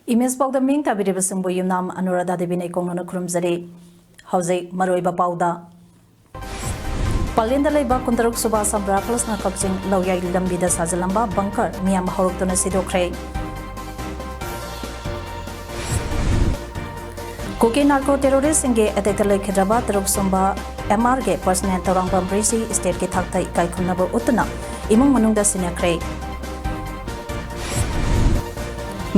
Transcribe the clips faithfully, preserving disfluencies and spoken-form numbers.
Image ꯄꯥꯎꯗ ꯃꯤꯡ ꯇꯥꯕꯤꯔꯤꯕꯁꯤꯡꯕꯨ ꯌꯨꯝꯅꯥꯝ ꯑꯅꯨꯔꯥꯙꯥ ꯗꯦꯕꯤꯅ ꯏꯀꯣꯛꯅꯅ ꯈꯨꯔꯨꯝꯖꯔꯤ꯫ ꯍꯧꯖꯤꯛ ꯃꯔꯨꯑꯣꯏꯕ ꯄꯥꯎꯗ꯫ ꯄꯂꯦꯟꯗ ꯂꯩꯕ ꯀꯨꯟꯇꯔꯨꯛ ꯁꯨꯕ ꯑꯁꯥꯝ ꯔꯥꯏꯐꯜꯁꯅ ꯀꯛꯆꯤꯡ ꯂꯧꯌꯥꯏ ꯂꯝꯕꯤꯗ ꯁꯥꯖꯤꯜꯂꯝꯕ ꯕꯪꯀꯔ ꯃꯤꯌꯥꯝ ꯍꯧꯔꯛꯇꯨꯅ ꯁꯤꯗꯣꯛꯈ꯭ꯔꯦ꯫ ꯀꯨꯀꯤ ꯅꯥꯔꯀꯣ ꯇꯦꯔꯣꯔꯤꯁꯁꯤꯡꯒꯤ ꯑꯦꯇꯦꯛꯇ ꯂꯩꯈꯤꯗ꯭ꯔꯕ ꯇꯔꯨꯛ ꯁꯨꯝꯕ ꯑꯦꯝ ꯑꯥꯔꯒꯤ ꯄꯔꯁꯅꯦꯜ ꯇꯧꯔꯥꯡꯕꯝ ꯔꯤꯁꯤ ꯁ꯭ꯇꯦꯠꯀꯤ ꯊꯥꯛꯇ ꯏꯀꯥꯏ ꯈꯨꯝꯅꯕ ꯎꯠꯇꯨꯅ ꯏꯃꯨꯡ ꯃꯅꯨꯡꯗ ꯁꯤꯟꯅꯈ꯭ꯔꯦ꯫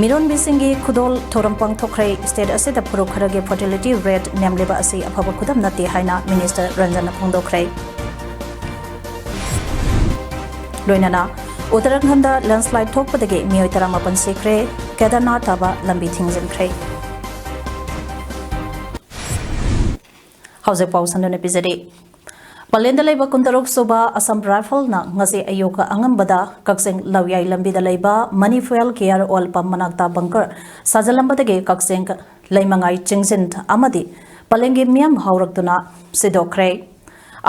ꯃꯤꯔꯣꯟꯕꯤꯁꯤꯡꯒꯤ ꯈꯨꯗꯣꯜ ꯊꯧꯔꯝ ꯄꯥꯡꯊꯣꯛꯈ꯭ꯔꯦ꯫ ꯁ꯭ꯇꯦꯠ ꯑꯁꯤꯗ ꯐꯨꯔꯨꯞ ꯈꯔꯒꯤ ꯐꯔꯇꯤꯂꯤꯇꯤ ꯔꯦꯠ ꯅꯦꯝꯂꯤꯕ ꯑꯁꯤ ꯑꯐꯕ ꯈꯨꯗꯝ ꯅꯠꯇꯦ ꯍꯥꯏꯅ ꯃꯤꯅꯤꯁꯇꯔ ꯔꯟꯖꯟꯅ ꯐꯣꯡꯗꯣꯛꯈ꯭ꯔꯦ꯫ ꯂꯣꯏꯅꯅ ꯎꯠꯇꯔꯥꯈꯟꯗ ꯂꯦꯟꯁꯂꯥꯏꯗ ꯊꯣꯛꯄꯗꯒꯤ ꯃꯤꯑꯣꯏ ꯇꯔꯥꯃꯥꯄꯟ ꯁꯤꯈ꯭ꯔꯦ꯫ ꯀꯦꯗꯔꯅꯥꯊ ꯇꯥꯕ ꯂꯝꯕꯤ ꯊꯤꯡꯖꯤꯟꯈ꯭ꯔꯦ꯫ ꯍꯧꯖꯤꯛ ꯄꯥꯎ ꯁꯟꯗꯣꯛꯅ ꯄꯤꯖꯔꯤ꯫ ꯄꯂꯦꯟꯗ ꯂꯩꯕ ꯀꯨꯟꯇꯔꯨꯛ ꯁꯨꯕ ꯑꯁꯥꯝ ꯔꯥꯏꯐꯜꯅ ꯉꯁꯤ ꯑꯌꯨꯛ ꯑꯉꯟꯕꯗ ꯀꯛꯆꯤꯡ ꯂꯧꯌꯥꯏ ꯂꯝꯕꯤꯗ ꯂꯩꯕ ꯃꯅꯤ ꯐ꯭ꯌꯨꯑꯦꯜ ꯀꯤꯌꯔ ꯑꯣꯏꯜ ꯄꯝ ꯃꯅꯥꯛꯇ ꯕꯪꯀꯔ ꯁꯥꯖꯤꯜꯂꯝꯕꯗꯒꯤ ꯀꯛꯆꯤꯡ ꯂꯩꯃꯉꯥꯏ ꯆꯤꯡꯖꯤꯟ ꯑꯃꯗꯤ ꯄꯂꯦꯟꯒꯤ ꯃꯤꯌꯥꯝ ꯍꯧꯔꯛꯇꯨꯅ ꯁꯤꯗꯣꯛꯈ꯭ꯔꯦ꯫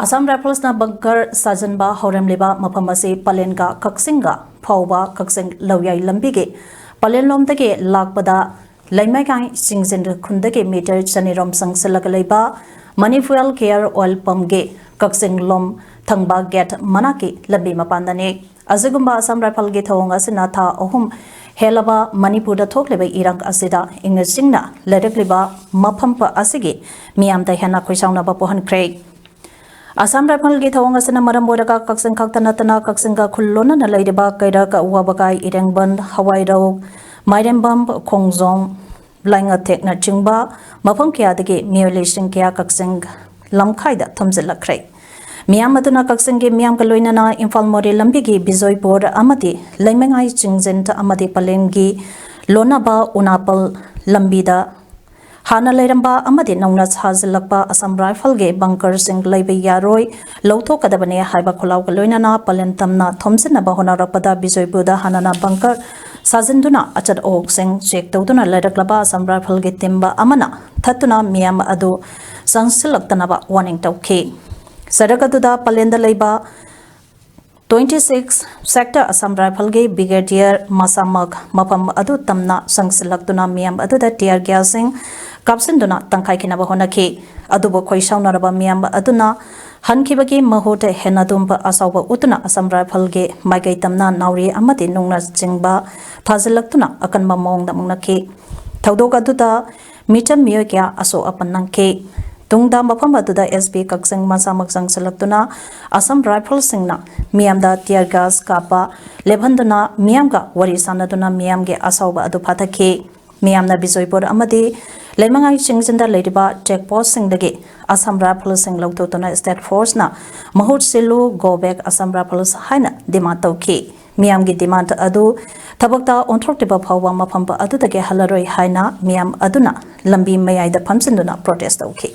ꯑꯁꯥꯝ ꯔꯥꯏꯐꯜꯁꯅ ꯕꯪꯀꯔ ꯁꯥꯖꯤꯟꯕ ꯍꯧꯔꯝꯂꯤꯕ ꯃꯐꯝ ꯑꯁꯤ ꯄꯂꯦꯟꯒ ꯀꯛꯆꯤꯡꯒ ꯐꯥꯎꯕ ꯀꯛꯆꯤꯡ ꯂꯧꯌꯥꯏ ꯂꯝꯕꯤꯒꯤ ꯄꯂꯦꯟꯂꯣꯝꯗꯒꯤ ꯂꯥꯛꯄꯗ ꯂꯩꯃꯥꯏꯀꯥꯏ ꯆꯤꯡꯖꯤꯟ ꯈꯨꯟꯗꯒꯤ ꯃꯤꯇꯔ ꯆꯅꯤꯔꯣꯝ ꯆꯪꯁꯤꯜꯂꯒ ꯂꯩꯕ ꯃꯅꯤ ꯐ꯭ꯌꯨꯑꯦꯜ ꯀꯤꯌꯔ ꯑꯣꯏꯜ ꯄꯝꯒꯤ ꯀꯛꯆꯤꯡꯂꯣꯝ ꯊꯪꯕ ꯒꯦꯠ ꯃꯅꯥꯛꯀꯤ ꯂꯝꯕꯤ ꯃꯄꯥꯟꯗꯅꯤ꯫ ꯑꯁꯤꯒꯨꯝꯕ ꯑꯁꯥꯝ ꯔꯥꯏꯐꯜꯒꯤ ꯊꯧꯑꯣꯡ ꯑꯁꯤꯅ ꯊꯥ ꯑꯍꯨꯝ ꯍꯦꯜꯂꯕ ꯃꯅꯤꯄꯨꯔꯗ ꯊꯣꯛꯂꯤꯕ ꯏꯔꯥꯡ ꯑꯁꯤꯗ ꯏꯪꯅ ꯆꯤꯡꯅ ꯂꯩꯔꯛꯂꯤꯕ ꯃꯐꯝ ꯑꯁꯤꯒꯤ ꯃꯤꯌꯥꯝꯗ ꯍꯦꯟꯅ ꯈꯣꯏꯁꯥꯎꯅꯕ ꯄꯣꯛꯍꯟꯈ꯭ꯔꯦ꯫ ꯑꯁꯥꯝ ꯔꯥꯏꯐꯜꯒꯤ ꯊꯧꯑꯣꯡ ꯑꯁꯤꯅ ꯃꯔꯝ ꯑꯣꯏꯔꯒ ꯀꯛꯆꯤꯡ ꯈꯛꯇ ꯅꯠꯇꯅ ꯀꯛꯆꯤꯡꯒ ꯈꯨꯜ ꯂꯣꯟꯅꯅ ꯂꯩꯔꯤꯕ ꯀꯩꯔꯛ, ꯋꯥꯕꯒꯥꯏ, ꯏꯔꯦꯡꯕꯟ, ꯍꯋꯥꯏꯔꯧ, ꯃꯥꯏꯔꯦꯝꯕꯝ, ꯈꯣꯡꯖꯣꯝ, ꯂꯥꯏꯉꯊꯦꯛꯅꯆꯤꯡꯕ ꯃꯐꯝ ꯀꯌꯥꯗꯒꯤ ꯃꯤꯑꯣꯏ ꯂꯤꯁꯤꯡ ꯀꯌꯥ ꯀꯛꯆꯤꯡ ꯂꯝꯈꯥꯏꯗ ꯊꯨꯝꯖꯤꯜꯂꯛꯈ꯭ꯔꯦ꯫ ꯃꯤꯌꯥꯝ ꯑꯗꯨꯅ ꯀꯛꯆꯤꯡꯒꯤ ꯃꯤꯌꯥꯝꯒ ꯂꯣꯏꯅꯅ ꯏꯝꯐꯥꯜ ꯃꯣꯔꯦ ꯂꯝꯕꯤꯒꯤ ꯕꯤꯖꯣꯏꯄꯨꯔ ꯑꯃꯗꯤ ꯂꯩꯃꯉꯥꯏ ꯆꯤꯡꯖꯤꯟ ꯑꯃꯗꯤ ꯄꯂꯦꯟꯒꯤ ꯂꯣꯅꯥꯕ ꯎꯅꯥꯄꯜ ꯂꯝꯕꯤꯗ ꯍꯥꯟꯅ ꯂꯩꯔꯝꯕ ꯑꯃꯗꯤ ꯅꯧꯅ ꯁꯥꯖꯤꯜꯂꯛꯄ ꯑꯁꯥꯝ ꯔꯥꯏꯐꯜꯒꯤ ꯕꯪꯀꯔꯁꯤꯡ ꯂꯩꯕ ꯌꯥꯔꯣꯏ, ꯂꯧꯊꯣꯛꯀꯗꯕꯅꯤ ꯍꯥꯏꯕ ꯈꯣꯜꯂꯥꯎꯒ ꯂꯣꯏꯅꯅ ꯄꯂꯦꯟ ꯇꯝꯅ ꯊꯣꯝꯖꯤꯟꯅꯕ ꯍꯣꯠꯅꯔꯛꯄꯗ ꯕꯤꯖꯣꯏꯄꯨꯔꯗ ꯍꯥꯟꯅꯅ ꯕꯪꯀꯔ ꯁꯥꯖꯤꯟꯗꯨꯅ ꯑꯆꯠ ꯑꯋꯣꯛꯁꯤꯡ ꯆꯦꯛ ꯇꯧꯗꯨꯅ ꯂꯩꯔꯛꯂꯕ ꯑꯁꯥꯝ ꯔꯥꯏꯐꯜꯒꯤ ꯇꯤꯝꯕ ꯑꯃꯅ ꯊꯠꯇꯨꯅ ꯃꯤꯌꯥꯝ ꯑꯗꯨ ꯆꯪꯁꯤꯜꯂꯛꯇꯅꯕ ꯋꯥꯔꯅꯤꯡ ꯇꯧꯈꯤ꯫ ꯁꯔꯛ ꯑꯗꯨꯗ ꯄꯂꯦꯟꯗ ꯂꯩꯕ Twenty six Sector Assam Rifle ꯒꯤ Brigadier ꯃꯁꯥꯃꯛ ꯃꯐꯝ ꯑꯗꯨ ꯇꯝꯅ ꯆꯪꯁꯤꯜꯂꯛꯇꯨꯅ ꯃꯤꯌꯥꯝ ꯑꯗꯨꯗ tear gas ꯁꯤꯡ ꯀꯥꯞꯁꯤꯟꯗꯨꯅ ꯇꯪꯈꯥꯏꯈꯤꯅꯕ ꯍꯣꯠꯅꯈꯤ꯫ ꯑꯗꯨꯕꯨ ꯈꯣꯏꯁꯥꯎꯅꯔꯕ ꯃꯤꯌꯥꯝ ꯑꯗꯨꯅ ꯍꯟꯈꯤꯕꯒꯤ ꯃꯍꯨꯠ ꯍꯦꯟꯅ ꯑꯗꯨꯝꯕ ꯑꯆꯧꯕ ꯎꯠꯇꯨꯅ Assam Rifle ꯒꯤ ꯃꯥꯏꯀꯩ ꯇꯝꯅ ꯅꯥꯎꯔꯤ ꯑꯃꯗꯤ ꯅꯨꯡꯅꯆꯤꯡꯕ ꯊꯥꯖꯤꯜꯂꯛꯇꯨꯅ ꯑꯀꯟꯕ ꯃꯑꯣꯡꯗ ꯃꯨꯛꯅꯈꯤ꯫ ꯊꯧꯗꯣꯛ ꯑꯗꯨꯗ ꯃꯤꯆꯝ ꯃꯤꯑꯣꯏ ꯀꯌꯥ ꯑꯁꯣꯛ ꯑꯄꯟ ꯅꯪꯈꯤ꯫ ꯇꯨꯡꯗ ꯃꯐꯝ ꯑꯗꯨꯗ S P ꯀꯛꯆꯤꯡ ꯃꯁꯥꯃꯛ ꯆꯪꯁꯤꯜꯂꯛꯇꯨꯅ Assam Rifle ꯁꯤꯡꯅ ꯃꯤꯌꯥꯝꯗ tear gas ꯀꯥꯞꯄ ꯂꯦꯞꯍꯟꯗꯨꯅ ꯃꯤꯌꯥꯝꯒ ꯋꯥꯔꯤ ꯁꯥꯟꯅꯗꯨꯅ ꯃꯤꯌꯥꯝꯒꯤ ꯑꯁꯥꯎꯕ ꯑꯗꯨ ꯐꯥꯊꯈꯤ꯫ ꯃꯤꯌꯥꯝꯅ ꯕꯤꯖꯣꯏꯄꯨꯔ ꯑꯃꯗꯤ ꯂꯩꯃꯉꯥꯏ ꯆꯤꯡꯖꯤꯟꯗ ꯂꯩꯔꯤꯕ check post ꯁꯤꯡꯗꯒꯤ Assam Rifle ꯁꯤꯡ ꯂꯧꯊꯣꯛꯇꯨꯅ state force ꯅ ꯃꯍꯨꯠ ꯁꯤꯜꯂꯨ, go back Assam Rifles ꯍꯥꯏꯅ demand ꯇꯧꯈꯤ꯫ ꯃꯤꯌꯥꯝꯒꯤ demand ꯑꯗꯨ ꯊꯕꯛꯇ ꯑꯣꯟꯊꯣꯛꯇ꯭ꯔꯤꯕ ꯐꯥꯎꯕ ꯃꯐꯝ ꯑꯗꯨꯗꯒꯤ ꯍꯜꯂꯔꯣꯏ ꯍꯥꯏꯅ ꯃꯤꯌꯥꯝ ꯑꯗꯨꯅ ꯂꯝꯕꯤ ꯃꯌꯥꯏꯗ ꯐꯝꯖꯤꯟꯗꯨꯅ protest ꯇꯧꯈꯤ꯫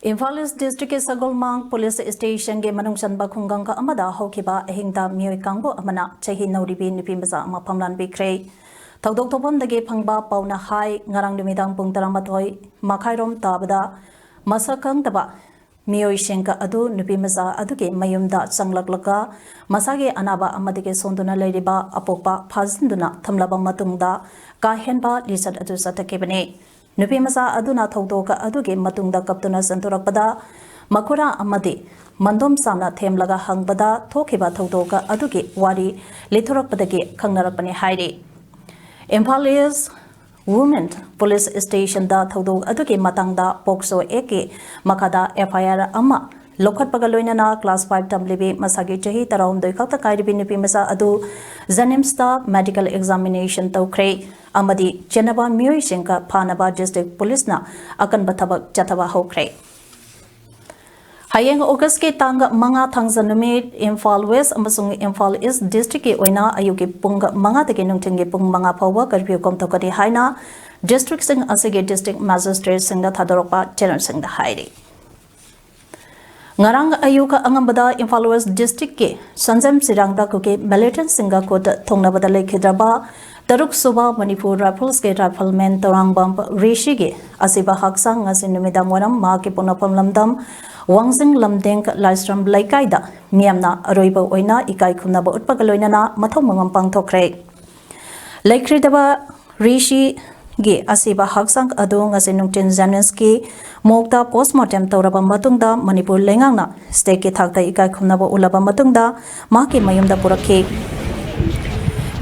Imphal East District ꯀꯤ ꯁꯒꯣꯜꯃꯥꯡ Police Station ꯒꯤ ꯃꯅꯨꯡ ꯆꯟꯕ ꯈꯨꯡꯒꯪ ꯑꯃꯗ ꯍꯧꯈꯤꯕ ꯑꯍꯤꯡꯗ ꯃꯤꯑꯣꯏ ꯀꯥꯡꯕꯨ ꯑꯃꯅ ꯆꯍꯤ ꯅꯧꯔꯤꯕꯤ ꯅꯨꯄꯤ ꯃꯆꯥ ꯑꯃ ꯐꯝꯂꯥꯟꯕꯤꯈ꯭ꯔꯦ꯫ ꯊꯧꯗꯣꯛ ꯊꯣꯛꯐꯝꯗꯒꯤ ꯐꯪꯕ ꯄꯥꯎꯅ ꯍꯥꯏ, ꯉꯔꯥꯡ ꯅꯨꯃꯤꯗꯥꯡ ꯄꯨꯡ ꯇꯔꯥꯃꯥꯊꯣꯏ ꯃꯈꯥꯏꯔꯣꯝ ꯇꯥꯕꯗ ꯃꯁꯛ ꯈꯪꯗꯕ ꯃꯤꯑꯣꯏꯁꯤꯡ ꯑꯗꯨ ꯅꯨꯄꯤ ꯃꯆꯥ ꯑꯗꯨꯒꯤ ꯃꯌꯨꯝꯗ ꯆꯪꯂꯛꯂꯒ ꯃꯁꯥꯒꯤ ꯑꯅꯥꯕ ꯑꯃꯗꯒꯤ ꯁꯣꯟꯗꯨꯅ ꯂꯩꯔꯤꯕ ꯑꯄꯣꯛꯄ ꯐꯥꯖꯤꯟꯗꯨꯅ ꯊꯝꯂꯕ ꯃꯇꯨꯡꯗ ꯀꯥ ꯍꯦꯟꯕ ꯂꯤꯆꯠ ꯑꯗꯨ ꯆꯠꯊꯈꯤꯕꯅꯤ꯫ ꯅꯨꯄꯤ ꯃꯆꯥ ꯑꯗꯨꯅ ꯊꯧꯗꯣꯛ ꯑꯗꯨꯒꯤ ꯃꯇꯨꯡꯗ ꯀꯞꯇꯨꯅ ꯆꯦꯟꯊꯣꯔꯛꯄꯗ ꯃꯈꯨꯔꯥ ꯑꯃꯗꯤ ꯃꯟꯗꯣꯝ ꯆꯥꯝꯅ ꯊꯦꯝꯂꯒ ꯍꯪꯕꯗ ꯊꯣꯛꯈꯤꯕ ꯊꯧꯗꯣꯛ ꯑꯗꯨꯒꯤ ꯋꯥꯔꯤ ꯂꯤꯊꯣꯔꯛꯄꯗꯒꯤ ꯈꯪꯅꯔꯛꯄꯅꯤ ꯍꯥꯏꯔꯤ꯫ Imphal East Women Police Station ꯗ ꯊꯧꯗꯣꯛ ꯑꯗꯨꯒꯤ ꯃꯇꯥꯡꯗ POCSO Act ꯀꯤ ꯃꯈꯥꯗ F I R ꯑꯃ ꯂꯧꯈꯠꯄꯒ ꯂꯣꯏꯅꯅ class five ꯇꯝꯂꯤꯕꯤ ꯃꯁꯥꯒꯤ ꯆꯍꯤ ꯇꯔꯥꯍꯨꯝꯗꯣꯏ ꯈꯛꯇ ꯉꯥꯏꯔꯤꯕꯤ ꯅꯨꯄꯤ ꯃꯆꯥ ꯑꯗꯨ JNIMS ꯇ medical examination ꯇꯧꯈ꯭ꯔꯦ ꯑꯃꯗꯤ ꯆꯦꯟꯅꯕ ꯃꯤꯑꯣꯏꯁꯤꯡꯒ ꯐꯥꯅꯕ district police ꯅ ꯑꯀꯟꯕ ꯊꯕꯛ ꯆꯠꯊꯕ ꯍꯧꯈ꯭ꯔꯦ꯫ ꯍꯌꯦꯡ ꯑꯣꯒꯁꯀꯤ ꯇꯥꯡ ꯃꯉꯥ ꯊꯥꯡꯖ ꯅꯨꯃꯤꯠ ꯏꯝꯐꯥꯜ ꯋꯦꯁ ꯑꯃꯁꯨꯡ ꯏꯝꯐꯥꯜ ꯏꯁ ꯗꯤꯁꯇ꯭ꯔꯤꯛꯀꯤ ꯑꯣꯏꯅ ꯑꯌꯨꯛꯀꯤ ꯄꯨꯡ ꯃꯉꯥꯗꯒꯤ ꯅꯨꯡꯊꯤꯜꯒꯤ ꯄꯨꯡ ꯃꯉꯥ ꯐꯥꯎꯕ ꯀꯔꯐ꯭ꯌꯨ ꯀꯣꯝꯊꯣꯛꯀꯅꯤ ꯍꯥꯏꯅ ꯗꯤꯁꯇ꯭ꯔꯤꯛꯁꯤꯡ ꯑꯁꯤꯒꯤ ꯗꯤꯁꯇ꯭ꯔꯤꯛ ꯃꯦꯖꯤꯁꯇ꯭ꯔꯦꯠꯁꯤꯡꯗ ꯊꯥꯗꯣꯔꯛꯄ ꯆꯦꯅꯦꯜꯁꯤꯡꯗ ꯍꯥꯏꯔꯤ꯫ ꯉꯔꯥꯡ ꯑꯌꯨꯛ ꯑꯉꯝꯕꯗ ꯏꯝꯐꯥꯜ ꯋꯦꯁ ꯗꯤꯁꯇ꯭ꯔꯤꯛꯀꯤ ꯁꯟꯖꯦꯝ ꯆꯤꯔꯥꯡꯗ ꯀꯨꯀꯤ ꯃꯤꯂꯤꯇꯦꯟꯠꯁꯤꯡꯒ ꯈꯨꯠ ꯊꯣꯡꯅꯕꯗ ꯂꯩꯈꯤꯗ꯭ꯔꯕ ꯇꯔꯨꯛ ꯁꯨꯕ ꯃꯅꯤꯄꯨꯔ ꯔꯥꯏꯐꯜꯁꯀꯤ ꯔꯥꯏꯐꯜꯃꯦꯟ ꯇꯧꯔꯥꯡꯕꯝ ꯔꯤꯁꯤꯒꯤ ꯑꯁꯤꯕ ꯍꯛꯆꯥꯡ ꯉꯁꯤ ꯅꯨꯃꯤꯗꯥꯡ ꯋꯥꯏꯔꯝ ꯃꯍꯥꯛꯀꯤ ꯄꯣꯛꯅꯐꯝ ꯂꯝꯗꯝ ꯋꯥꯡꯖꯤꯡ ꯂꯝꯗꯦꯡ ꯂꯥꯏꯁ꯭ꯔꯝ ꯂꯩꯀꯥꯏꯗ ꯃꯤꯌꯥꯝꯅ ꯑꯔꯣꯏꯕ ꯑꯣꯏꯅ ꯏꯀꯥꯏ ꯈꯨꯝꯅꯕ ꯎꯠꯄꯒ ꯂꯣꯏꯅꯅ ꯃꯊꯧ ꯃꯉꯝ ꯄꯥꯡꯊꯣꯛꯈ꯭ꯔꯦ꯫ ꯂꯩꯈꯤꯗ꯭ꯔꯕ ꯔꯤꯁꯤꯒꯤ ꯑꯁꯤꯕ ꯍꯛꯆꯥꯡ ꯑꯗꯨ ꯉꯁꯤ ꯅꯨꯡꯊꯤꯜ ꯖꯦꯅꯤꯝꯁꯀꯤ ꯃꯣꯛꯇ ꯄꯣꯁꯃꯣꯔꯇꯦꯝ ꯇꯧꯔꯕ ꯃꯇꯨꯡꯗ ꯃꯅꯤꯄꯨꯔ ꯂꯩꯉꯥꯛꯅ ꯁ꯭ꯇꯦꯠꯀꯤ ꯊꯥꯛꯇ ꯏꯀꯥꯏ ꯈꯨꯝꯅꯕ ꯎꯠꯂꯕ ꯃꯇꯨꯡꯗ ꯃꯍꯥꯛꯀꯤ ꯃꯌꯨꯝꯗ ꯄꯨꯔꯛꯈꯤ꯫